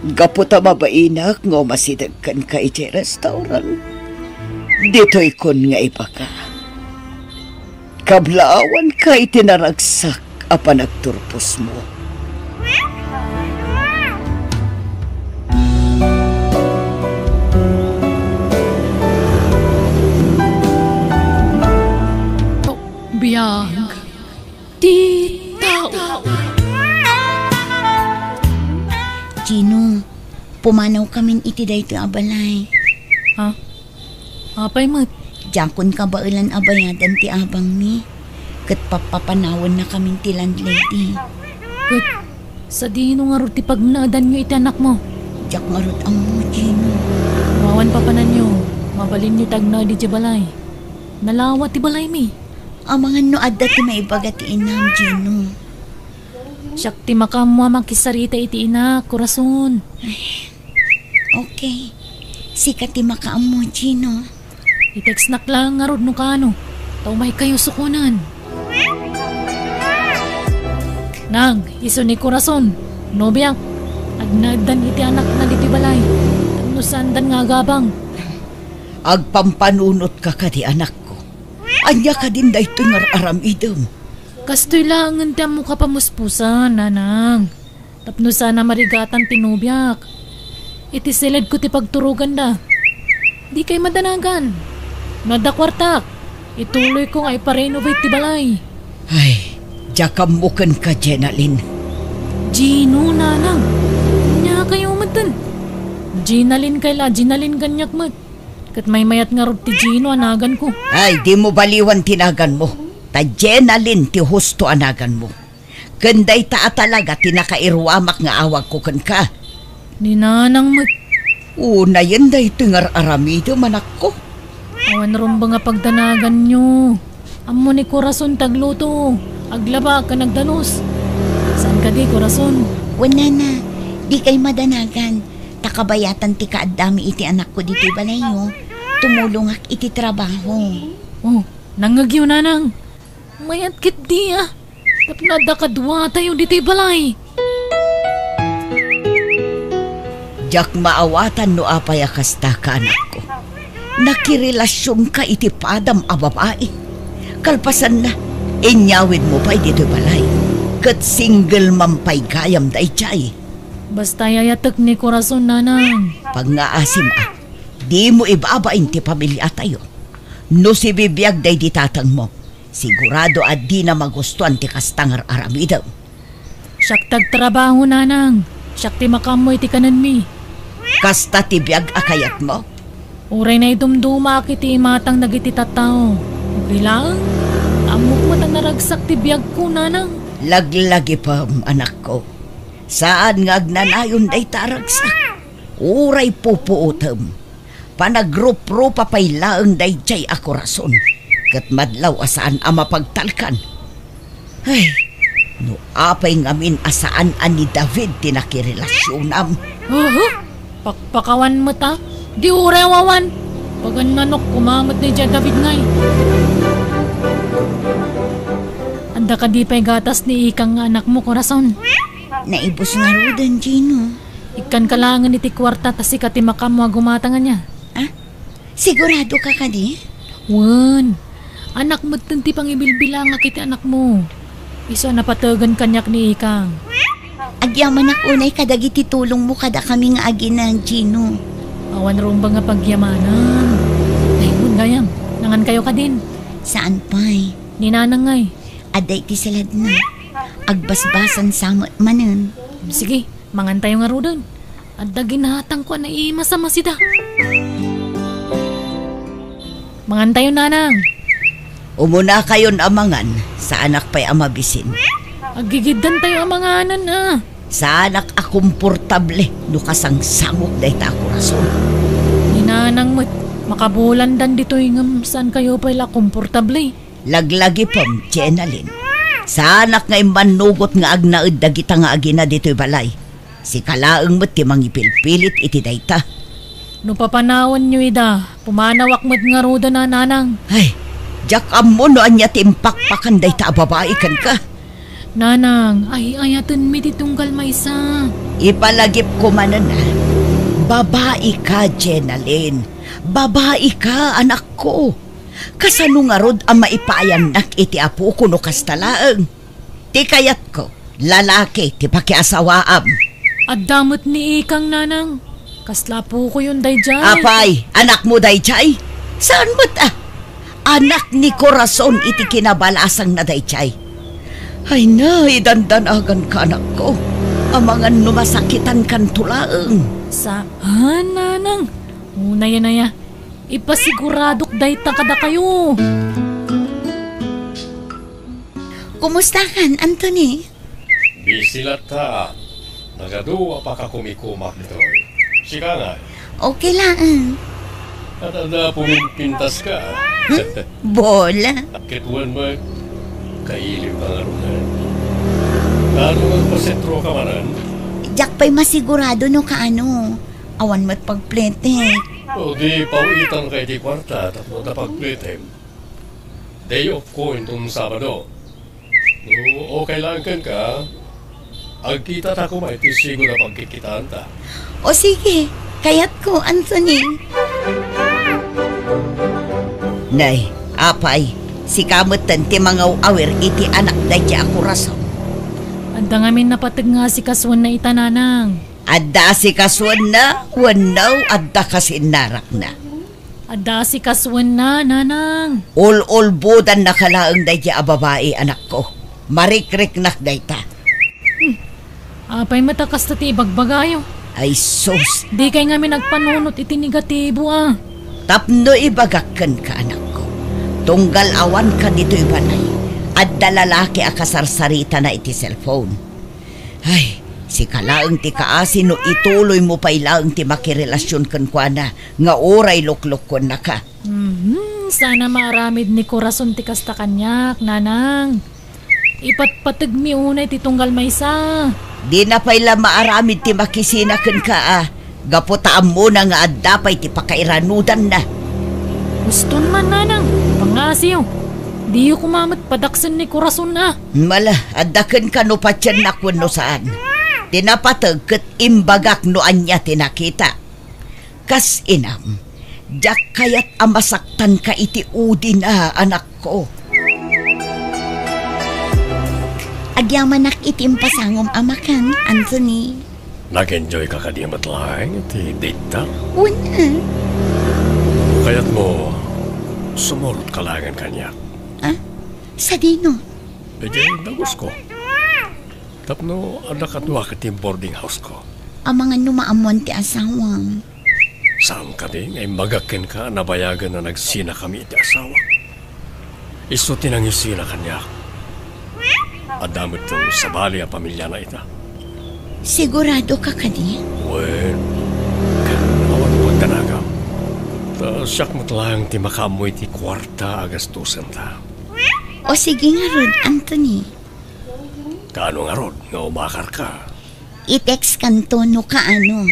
Gapu ta mabainak nga umasideg kenka iti restaurant, ditoykon nga ibaga, kablaawanka iti naragsak a panagturposmo. Biag ti tao. Gino, pumanawkamin iti daytoy a balay. Ha? Apay met? Diakon kabaelan a bayadan ti abangmi, ket pappapanawennakamin ti landlady. Ket sadino ngarud ti pagnaedanyo iti anakmo? Diak ngarud ammo, Gino. No awan papananyo, mabalinyo ti agnaed idiay balay. Nalawa ti balaymi. Amangan no adda ti maibaga ti inam, Gino. Siak ti makaammo a makisarita iti inak, Corazon. Okay. Sika ti makaammo, Gino. I-textnak laeng ngarud no kaano, ta umaykayo sukonen. Nang, isu ni Corazon, nobiak, agnaeddan iti anakna ditoy balay, tapno saandan nga agabang. Agpampanunotka kadi, anakko? Ania kadin daytoy nga ar-aramidem? Kastoy laengen ti ammok a pamuspusan, nanang. Tapno saan a marigatan ti nobiak. Iti siledko ti pagturoganda. Dikay madanagan. No adda kuartak, ituloyko nga iparenovate ti balay. Ay, diak ammo kenka, Jenalyn. Gino, nanang. Ania kayo metten? Jenalyn kay la, Jenalyn kaniak met. Ket maymayat ngarud ti Gino a naganko. Ay, dimo baliwan ti naganmo. Ta Jenalyn ti husto a naganmo. Ken dayta a talaga ti nakairuamak nga awagko kenka. Ni nanang met. Unayen daytoy nga ar-aramidem, anakko. Awan rumbeng a pagdanaganyo. Ammo ni Corazon ti agluto, aglaba, ken agdanus. Saan kadi, Corazon? Wen, nana, dikay madanagan. Ta kabayatan ti kaaddami iti anakko ditoy balayyo, tumulongak iti trabaho. Oh, nangngegyo, nanang. Mayat ketdi a. Tapno adda kaduatayo ditoy balay. Diak maawatan no apay a kasta ka, anakko. Nakirelasionka iti padam a babai. Kalpasanna, inyawidmo pay ditoy balay. Ket single man pay gayam daydiay. Basta ay-ayatek ni Corazon, nanang. Pangngaasim a, dimo ibabain ti pamiliatayo. No sibibiag daydi tatangmo, sigurado a dina magustuan ti kasta nga ar-aramidem. Siak ti agtrabaho, nanang. Siak ti makaammo iti kanenmi. Kasta ti biag a kayatmo? Uray naidumdumaak iti imatang dagiti tattao. Uray laeng, ammok met a naragsak ti biagko, nanang. Laglagipem, anakko. Saan nga agnanayon dayta a ragsak. Uray pupuotem. Panagruprupa pay laeng daydiay a Corazon. Ket madlaw a saan a mapagtalkan. Ay, no apay ngamin a saan a ni David ti nakirelasionam. Aha! Pakpakawan met a, di uray awan. Pagannanok koma met ni Daddy David ngay. Adda kadi pay gatas ni Ikang nga anakmo, Corazon? Naibus ngaruden, Gino. Ikkanka laengen iti kuarta ta sika ti makaammo a gumatang ania. Ah? Sigurado ka kadi? Wen. Anak metten ti pangibilbilangak iti anakmo. Isu a napategen kaniak ni Ikang. Agyamanak unay kadagiti tulongmo kadakami nga agina, Gino. Awan rumbeng nga pagyamanan. Ay, wen gayam, nangankayo kadin? Saan pay? Ni Nanang ngay. Adda iti saladna. Agbasbasan sa met manen. Sige, mangantayo ngaruden. Adda ginatangko a naimasamasida. Mangantayo, Nanang. Umunakayon a mangan, saanak pay a mabisin. Aggigiddantayo a manganan a. Saanak a komportable no kasangsangok dayta a Corazon. Ni Nanang met, makabulandan ditoy ngem saankayo pay la komportable. Laglagipem, Jenalyn. Saanak nga immannugot nga agnaed dagita nga agina ditoy balay. Sika laeng met ti mangipilpilit iti dayta. No papanawanyo ida, pumanawak met ngaruden a, Nanang. Ay, diak ammo no ania ti impakpakan dayta a babai kenka. Nanang, ay-ayatenmi ti tunggal maysa. Ipalagipko manen a. Babai ka, Jenalyn. Babai ka, anakko. Kasano ngarud a maipayannak iti apoko no kasta laeng? Ti kayatko, lalaki ti pakiasawaam. Adda met ni Ikang, Nanang. Kasla apokoyon daydiay. Apay, anakmo daydiay? Saan met a? Anak ni Corazon iti kinabalasangna daydiay. Ay na, idandanaganka, anakko. Amangan no masakitankanto laeng. Saan, Nanang. Unayen aya. Ipasiguradok dayta kadakayo. Kumustakan, Anthony? Busy latta. Nagadu a pakakumikumak ditoy. Sika ngay? Okay lang. At ada pumimpintas ka. Hmm? Bola. Ket wen met, kailib ka ngaruden. Kaano nga agpasentro ka manen? Diak pay masigurado no kaano. Awan met pagpletek. O di, pawitan ka iti kuarta tapno ta pagpletem. Day off ko inton Sabado. No, okay lang kenka, agkita ta koma iti sigo a pagkitkitaanta. O sige, kayatko, Anthony. Nay, apay, sika metten ti mangaw-awir iti anak daydi a Corazon. Adda ngamin napateg nga asikasuenna ita, nanang. Adda asikasuenna wenno adda kasinnarakna? Adda asikasuenna, nanang. Ul-ulbodannaka laeng daydi a babai, anakko. Marikriknak dayta. Hmm. Apay met a kasta ti ibagbagayo? Ay sus! Dikay ngamin agpanunot iti negatibo a. Tapno ibagak kenka, anakko. Tunggal awanka ditoy balay, adda lalaki a kasarsaritana iti cellphone. Ay, sika laeng ti kaasi no ituloymo pay laeng ti makirelasion kenkuana nga uray luklukkuennaka. Mhm, saan a maaramid ni Corazon ti kasta kaniak, nanang. Ipatpategmi unay ti tunggal maysa. Dina pay la maaramid ti makisina kenka a, gapu ta ammona nga adda pay ti pakairanudanna. Uston man, nanang, pangngasiyo. Diyo koma met padaksen ni Corazon a. Mala, adda kenka no patiennak wenno saan. Ti napateg ket imbagak no ania ti nakita. Kas inam, diak kayat a masaktanka iti udina, anakko. Agyamanak iti impasangom a makan, Anthony. Nag-enjoy ka kadi met laeng iti date ta? Wen, eh. Kayatmo, sumurot ka laengen kaniak. Ah? Sadino? Idiay dagusko. Tapno adda kaduak iti boarding house ko. Amangan no maammuan ti asawam. Saan kadi nga imbagak kenka a nabayagen a nagsinakami iti asawak? Isu ti nangisina kaniak. Adda met ti sabali a pamiliana ita. Sigurado ka kadi? Wen, ket awan pagdanagam. Ta siak met laeng ti makaammo iti kuarta a gastusenta. O sige ngarud, Anthony. Kaano ngarud nga umakarka? I-text kanto no kaano.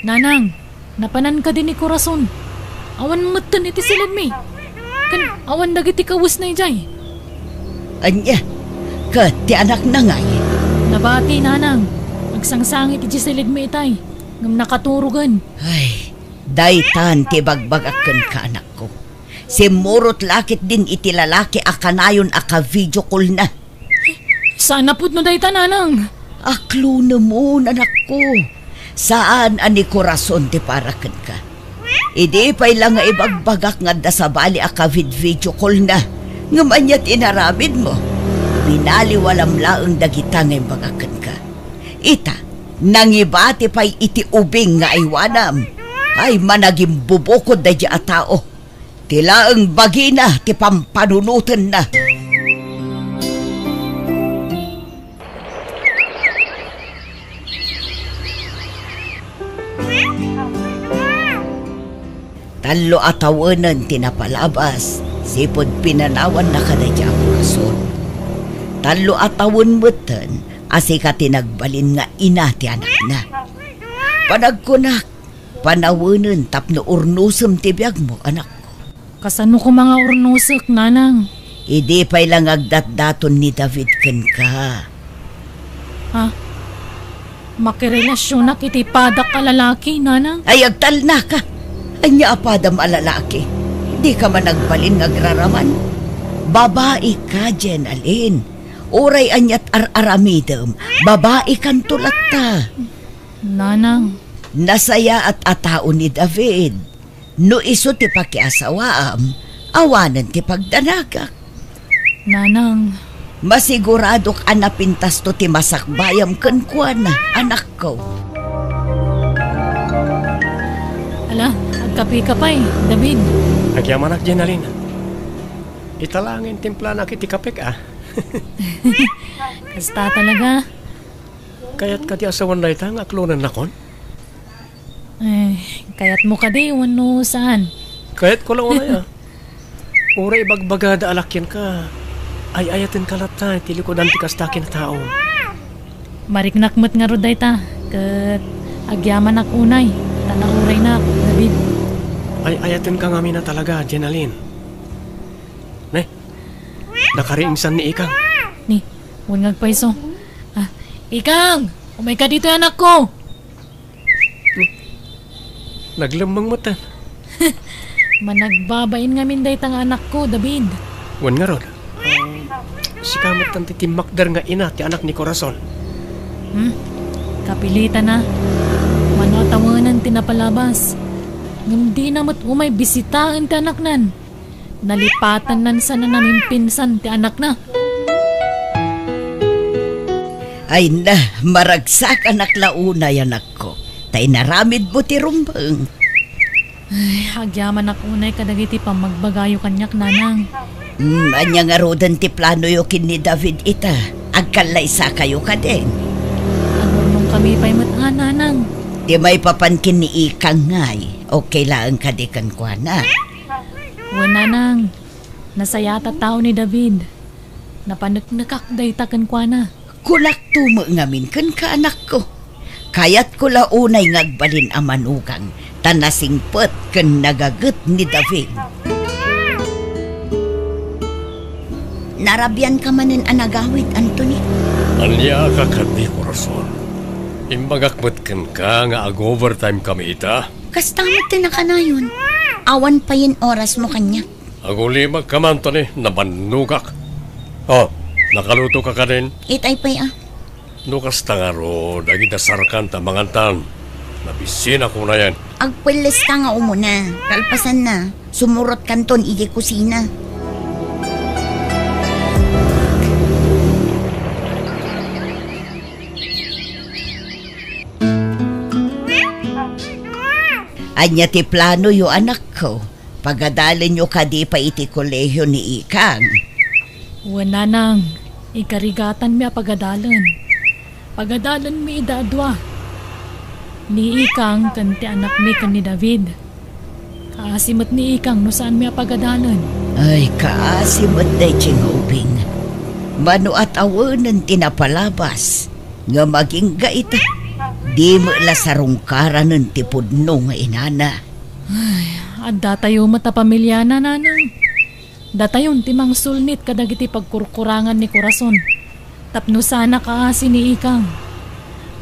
Nanang, napanan kadi ni Corazon? Awan metten iti silidmi. Ken awan dagiti kawesna idiay. Ania? Ket ti anakna ngay? Nabati, nanang. Agsangsangit iti silidmi itay. Ngem nakaturogen. Ay, daytan ti bagbagak kenka, anakko. Simmurot la ketdin iti lalaki a kanayon a ka-video call-na. Saan a pudno dayta, nanang? Aklonemon, anakko. Saan a ni Corazon ti para kenka. Idi pay la nga ibagbagak nga adda sabali a ka-vid-video call-na, ngem ania ti inaramidmo? Binaliwalam laeng dagita nga imbagak kenka. Ita, nangibati pay iti ubing nga aywanam. Ay, managimbubukod daydi a tao. Ti laeng bagina ti pampanunotenna. Tallo a tawenen ti napalabas, sipud pinanawanna kadaydi a Corazon. Tallo a tawen metten a sika ti nagbalin nga ina ti anakna. Panagkunak, panawenen tapno urnosem ti biagmo, anakko. Kasano koma nga urnosek, nanang? Idi pay la nga agdatdaton ni David kenka. Ha? Makirelasionak iti padak a lalaki, nanang? Ay, agtalnaka! Ania a padam a lalaki? Dika man agbalin nga agraraman? Babaika, Jenalyn. Uray aniat ar-aramidem, babaikanto latta. Nanang. Nasayaat a tao ni David. No isu ti pakiasawaam, awanen ti pagdanagak. Nanang. Masiguradok a napintasto ti masakbayam kenkuana, anakko. Ala, agkapeka pay, David. Agyamanak, Jenalyn. Ita laeng timplanak iti kapek, a. Kasta talaga. Kayat kadi a sawen dayta nga aklonennakon? Eh, kayatmo kadi wenno saan? Kayatko la unay, a. Uray ibagbagada a la kenka, ay-ayatenka latta iti likudan ti kasta a kinatao. Mariknak met ngarud dayta, ket agyamanak unay, ta nauraynak, David. Ay-ayatenka ngamin a talaga, Jenalyn. Ne? Nakariingsan ni Ikang. Ni, wen nga agpayso. Ah, Ikang! Umayka ditoy, anakko! Naglemmeng metten. Managbabain ngamin dayta nga anakko, David. Wen ngarud, ah, sika metten ti timmakder nga ina ti anak ni Corazon. Hmm? Kapilitana. Mano a tawenen ti napalabas. Ngem dina met umay bisitaen ti anaknan. Nalipatannan sana namimpinsan ti anakna. Ay na, maragsakanak la unay, anakko, ta inaramidmo ti rumbeng. Ay, agyamanak unay kadagiti pammagbagayo kaniak, nanang. Hmm, ania ngaruden ti planoyo ken ni David ita? Agkallaysakayo kadin? Agurnongkami pay met a, nanang. Ti maipapan ken ni Ikang ngay, okay laeng kadi kenkuana? Wen, nanang. Nasayaat a tao ni David. Napaneknekak dayta kenkuana. Kunakto met ngamin kenka, anakko. Kayatko la unay nga agbalin a manugang, ta nasingpet ken nagaget ni David. Narabianka manen a nagawid, Anthony? Ania a kakaddi, Corazon? Imbagak met kenka nga ag-overtime kami ita. Kasta met ti nakanayon. Awan payen orasmo kaniak. Agulimagka man, Anthony, nabannogak. Oh, nakalutoka kadin? Itay pay a. No kasta ngarud, agidasarkan ta mangantan. Nabisinak unayen. Agpelleska nga umuna. Kalpasanna, sumurotkanton idiay kusina. Ania ti planoyo, anakko? Pagadalenyo kadi pay iti kolehio ni Ikang? Wen, nanang, ikarigatanmi a pagadalen. Pagadalenmi ida a dua, ni Ikang ken ti anakmi ken ni David. Kaasi met ni Ikang no saanmi a pagadalen. Ay, kaasi met daytoy nga ubing. Mano a tawenen ti napalabas, ngem agingga ita, di met la sarungkaranen ti pudno nga inana. Ay, adda tayo met a pamiliana, nanang. Datayon ti mangsulnit kadagiti pagkurkurangan ni Corazon tapno saan a kaasi ni Ikang.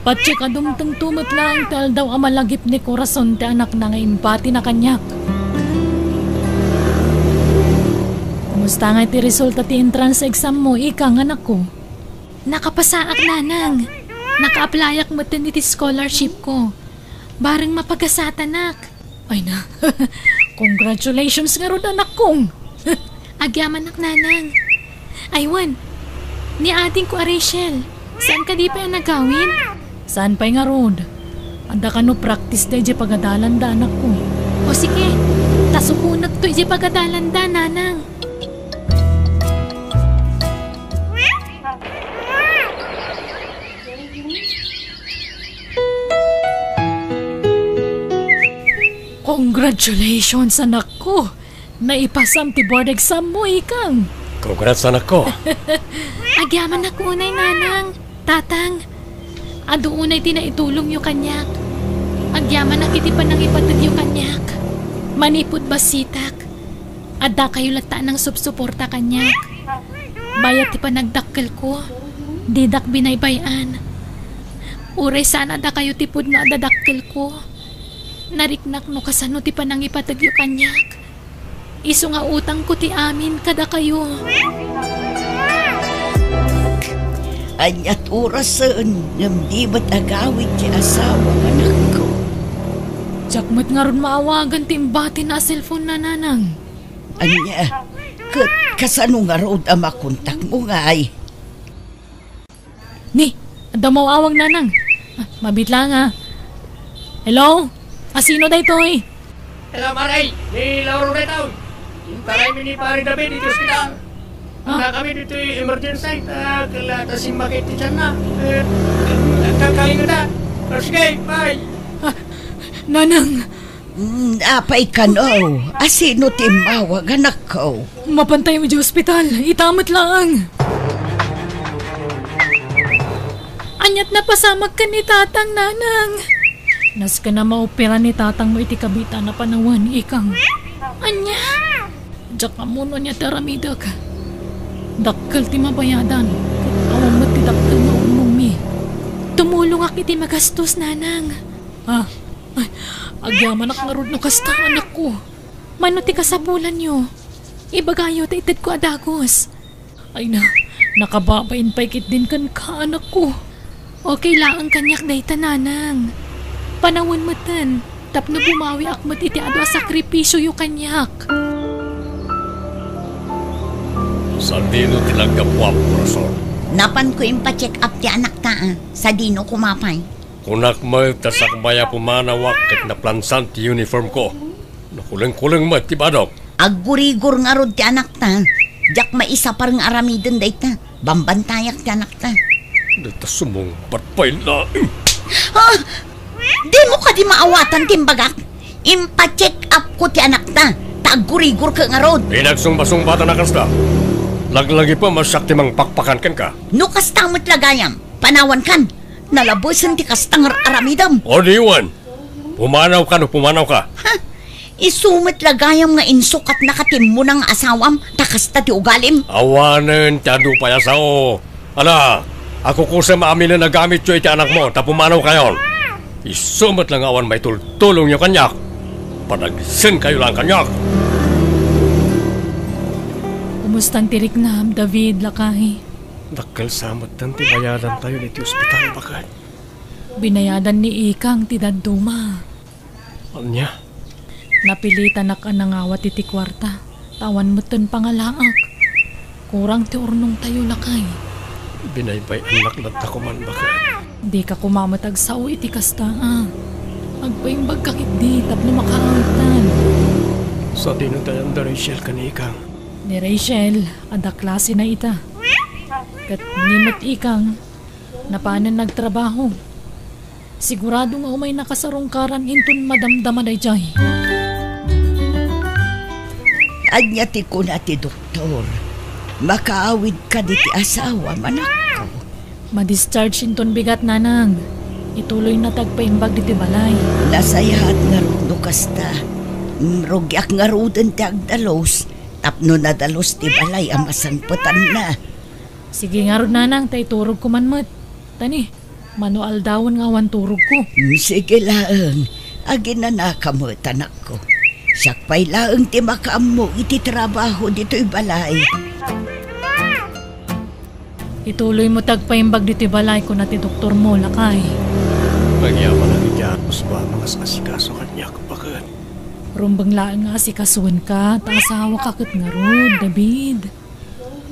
Patiek a dumtengto met laeng ti aldaw a malagip ni Corazon ti anakna nga imbatina kaniak. Kumusta ngay ti resulta ti entrance exam mo, Ikang, anakko? Nakapasaak, nanang. Naka-applyak metten iti scholarship ko. Bareng mapagasatanak. Ay na. Congratulations ngarud, anakko. Agyamanak, nanang. Ay wen, ni adingko a Rachel, saan kadi pay a nagawid? Saan pay ngarud? Adda kano practice da idiay pagadalanda, anakko. O sige, ta sukonekto idiay pagadalanda, nanang. Congratulations, anakko! Naipasam ti board exam mo, Ikang! Congrats, anakko! Agyamanak unay, nanang, tatang. Adu unay ti naitulongyo kaniak. Agyamanak iti panangipategyo kaniak. Manipud bassitak, addakayo latta a nangsupsuporta kaniak. Bayat ti panagdakkelko, didak binaybay-an. Uray saan a dakayo ti pudno a dadakkelko, nariknak no kasano ti panangipategyo kaniak. Isu nga utangko ti amin kadakayo. Ania't orasen ngem di met agawid ti asawam, anakko? Diak met ngarud maawagan ti imbatina a cellphone-na, nanang. Ania? Ket kasano ngarud a makontakmo ngay? Ni, adda maawag, nanang. Ah, mabiit laeng, ah. Hello? A, sino daytoy? Hello, Maray. Ni Lauro daytoy. Intaraymi ni Pare David iti ospital. Ah. Kami ditoy emergency, ta kala ta simmakit ti tiyanna. Eh, kakaingatan. O, sige, bye. Ah, Nanang. Mm, apay kano? Asino ti immawag, anakko? Mapantay idiay ospital. Ita met laeng. Ania't napasamak ken ni Tatang, Nanang? Nasken a maopera ni Tatangmo iti kabitana panawen, ikang. Ania? Diak ammo no ania ti aramidek. Dakkel ti mabayadan, ket awan met ti dakkel nga urnongmi. Tumulongak iti magastos, Nanang. Ah, ay, agyamanak ngarud no kasta, anakko. Mano ti kasapulanyo? Ibagayo ta itedko a dagus. Ay na, nakababain pay ketdin kenka, anakko. Okay laeng kaniak dayta, Nanang. Panawen metten, tapno bumawiak met iti adu a sakripisioyo kaniak. Sadino ti naggapuam, Corazon? Napanko impacheck up ti anakta, ah. Sadino koma pay? Kunak met ta sakbay a pumanawak ket naplansan ti uniformko. Nakulengkuleng met ti badok. Aggurigor ngarud ti anakta. Diak maisapar nga aramiden dayta. Bambantayak ti anakta. Dayta sumungbat pay laeng. Ah! Dimo kadi maawatan ti imbagak? Impacheck up ko ti anakta, ta aggurigor ket ngarud. Pinagsungbasungbatan a kasta. Laglagipem a siak ti mangpakpakan kenka. No kasta met la gayam, panawankan. Nalabesen ti kasta nga aramidem. O diwan, pumanawka no pumanawka. Ha? Isu met la gayam nga insukatnaka ti immuna nga asawam, ta kasta ti ugalim. Awanen ti adu pay a sao. Ala, akukusem a aminen a gamityo iti anakmo, ta pumanawkayon. Isu met la nga awan maitultulongyo kaniak. Panagsenkayo laeng kaniak. Kumustan ti riknam, David, lakay? Dakkel sa metten ti bayadantayo iti ospital, baket. Binayadan ni Ikang ti dadduma. Ania? Napilitanak a nangawat iti kuarta, ta awan metten pangalaak. Kurang ti urnongtayo, lakay. Binaybay-annak latta koman, baket. Dika koma met agsao iti kasta, a. Agpaimbagka ketdi tapno makaawatan. Sadino ti ayan da Rachel ken Ikang? Ni Rachel, adda klasena ita. Ket ni met Ikang, napanen nagtrabaho. Sigurado nga umay nakasarungkaran inton madamdama daydiay. Ania ti kuna ti doktor? Makaawid kadi ti asawam, anakko? Ma-discharge inton bigat, nanang. Ituloyna ti agpaimbag ditoy balay. Nasayaat ngarud no kasta. Mm, rugiak ngaruden ti agdalus, tapno nadalus ti balay a masangpetanna. Sige ngarud, nanang, ta iturogko man met. Tani, mano aldawen nga awan turogko. Mm, sige laeng. Aginanaka met, anakko. Siak pay laeng ti makaammo iti trabaho ditoy balay. Ituloymo ti agpaimbag ditoy balay, kuna ti doktormo, lakay. Agyamanak iti Apo a mangasikaso kaniak, baket. Rumbeng laeng nga asikasoenka, ta asawaka ket ngarud, David.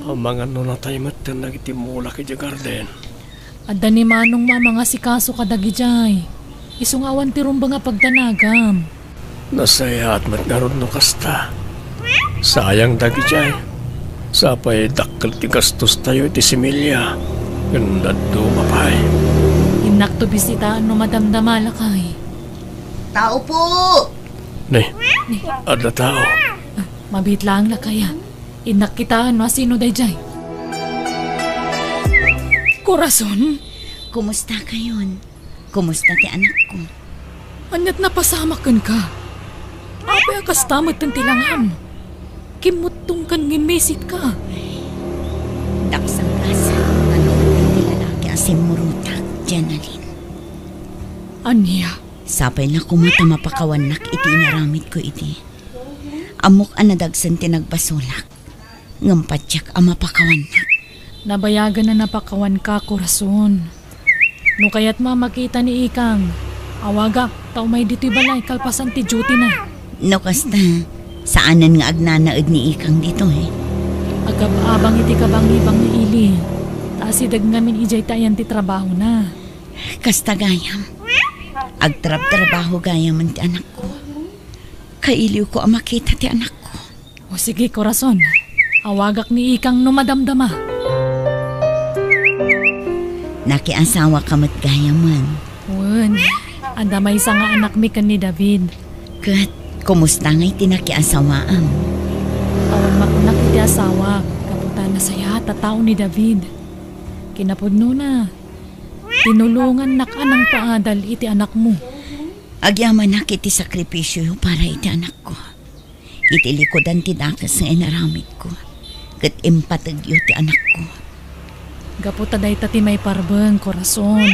Amangan no natay metten dagiti mulak idiay garden. Adda ni manongmo a mangasikaso kadagidiay. Isu nga awan ti rumbeng a pagdanagam. Nasayaat met ngarud no kasta. Sayang dagidiay. Sapay dakkel ti gastostayo iti similya. Ken dadduma pay. Innakto bisitaen no madamdama, lakay. Tao po! Ni, adda tao. Ah, mabiit laeng, lakay, a. Innak kitaen no asino daydiay. Corazon? Kumusta kayon? Kumusta ti anakko? Ania't napasamak kenka? Apay a kasta metten ti langam? Kimmuttongkan ngem misitka. Daksang gasat, ano, ti lalaki a simmurotak, Jenalyn. Ania? Sapay la koma ta mapakawannak iti inaramidko idi. Ammok a nadagsen ti nagbasolak, ngem patiek a mapakawannak. Nabayagen a napakawanka, Corazon. No kayatmo a makita ni Ikang, awagak ta umay ditoy balay kalpasan ti duty-na. No kasta, saanen nga agnanaed ni Ikang ditoy. Agab-abang iti kabangibangi, ili. Ta asideg ngamin idiay ti ayan ti trabahona. Kasta gayam. Agtrabtrabaho gayamen ti anakko. Kailiwko a makita ti anakko. O sige, korason. Awagak ni ikang no madamdama. Nakiasawaka met gayamen. Wen, adda maysa nga anakmi ken ni David. Ket, kumusta ngay ti nakiasawaam? Awan makunak iti asawak, gapu ta nasayaat a tao ni David. Kinapudnona, tinulongannak a nangpaadal iti anakmo. Agyamanak iti sakripisio para iti anakko. Iti likudan ti dakes nga inaramidko, ket impategyo ti anakko. Gapu ta dayta ti maiparbeng, korason.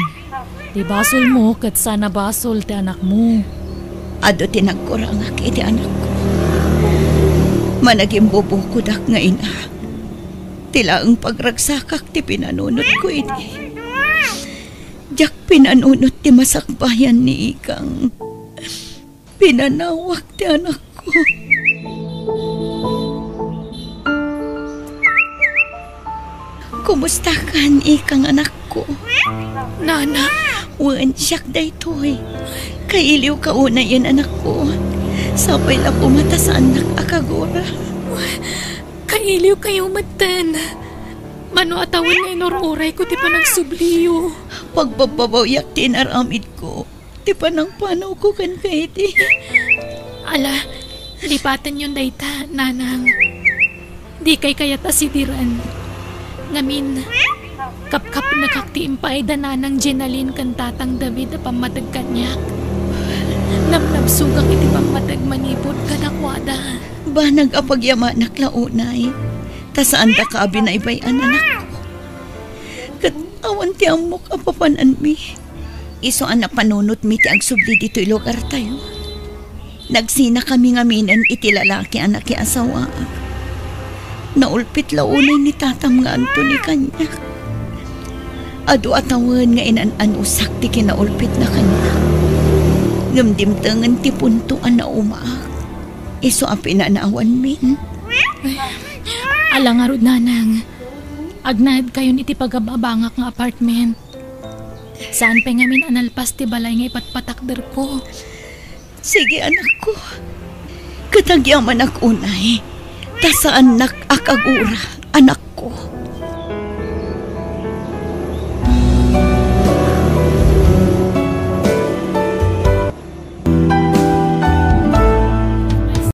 Ti basolmo ket saan a basol ti anakmo. Adu ti nagkurangak iti anakko. Managimbubukodak nga ina. Ti laeng pagragsakak ti pinanunotko idi. Diak pinanunot ti masakbayan ni ikang. Pinanawak ti anakko. Kumustakan, ikang anakko? Nana. Wen, siak daytoy. Kailiwka unayen, anakko. Sapay la koma ta saannak a kagura. Kailiwkayo metten. Mano a tawen nga inur-urayko ti panagsubliyo. Pagbabbabawiak ti inaramidko. Ti panangpanawko kenka idi. Ala, lipatenyon dayta, Nanang. Dikay kayat a sidiren. Ngamin, kapkapnekak ti impaay da Nanang Jenaline ken Tatang David a pammateg kaniak. Nabnabsogak iti pammateg manipud kadakuada. Banag a pagyamanak la unay, ta saandaka a binaybay-an, anakko. Ket awan ti ammok a papananmi. Isu a napanunotmi ti agsubli ditoy lugartayo. Nagsinakami ngaminen iti lalaki a nakiasawaak. Naulpit la unay ni tatam nga Anthony kaniak. Adu a tawen nga inan-anusak ti kinaulpitna kaniak. Ngem dimtengen ti punto a naumaak. Isu a pinanawanmin. Ala ngarud, Nanang. Agnaedkayon iti pagab-abangak nga apartment. Saan pay ngamin a nalpas ti balay nga ipatpatakderko. Sige, anakko. Ket agyamanak unay, ta saannak a kagura, anakko.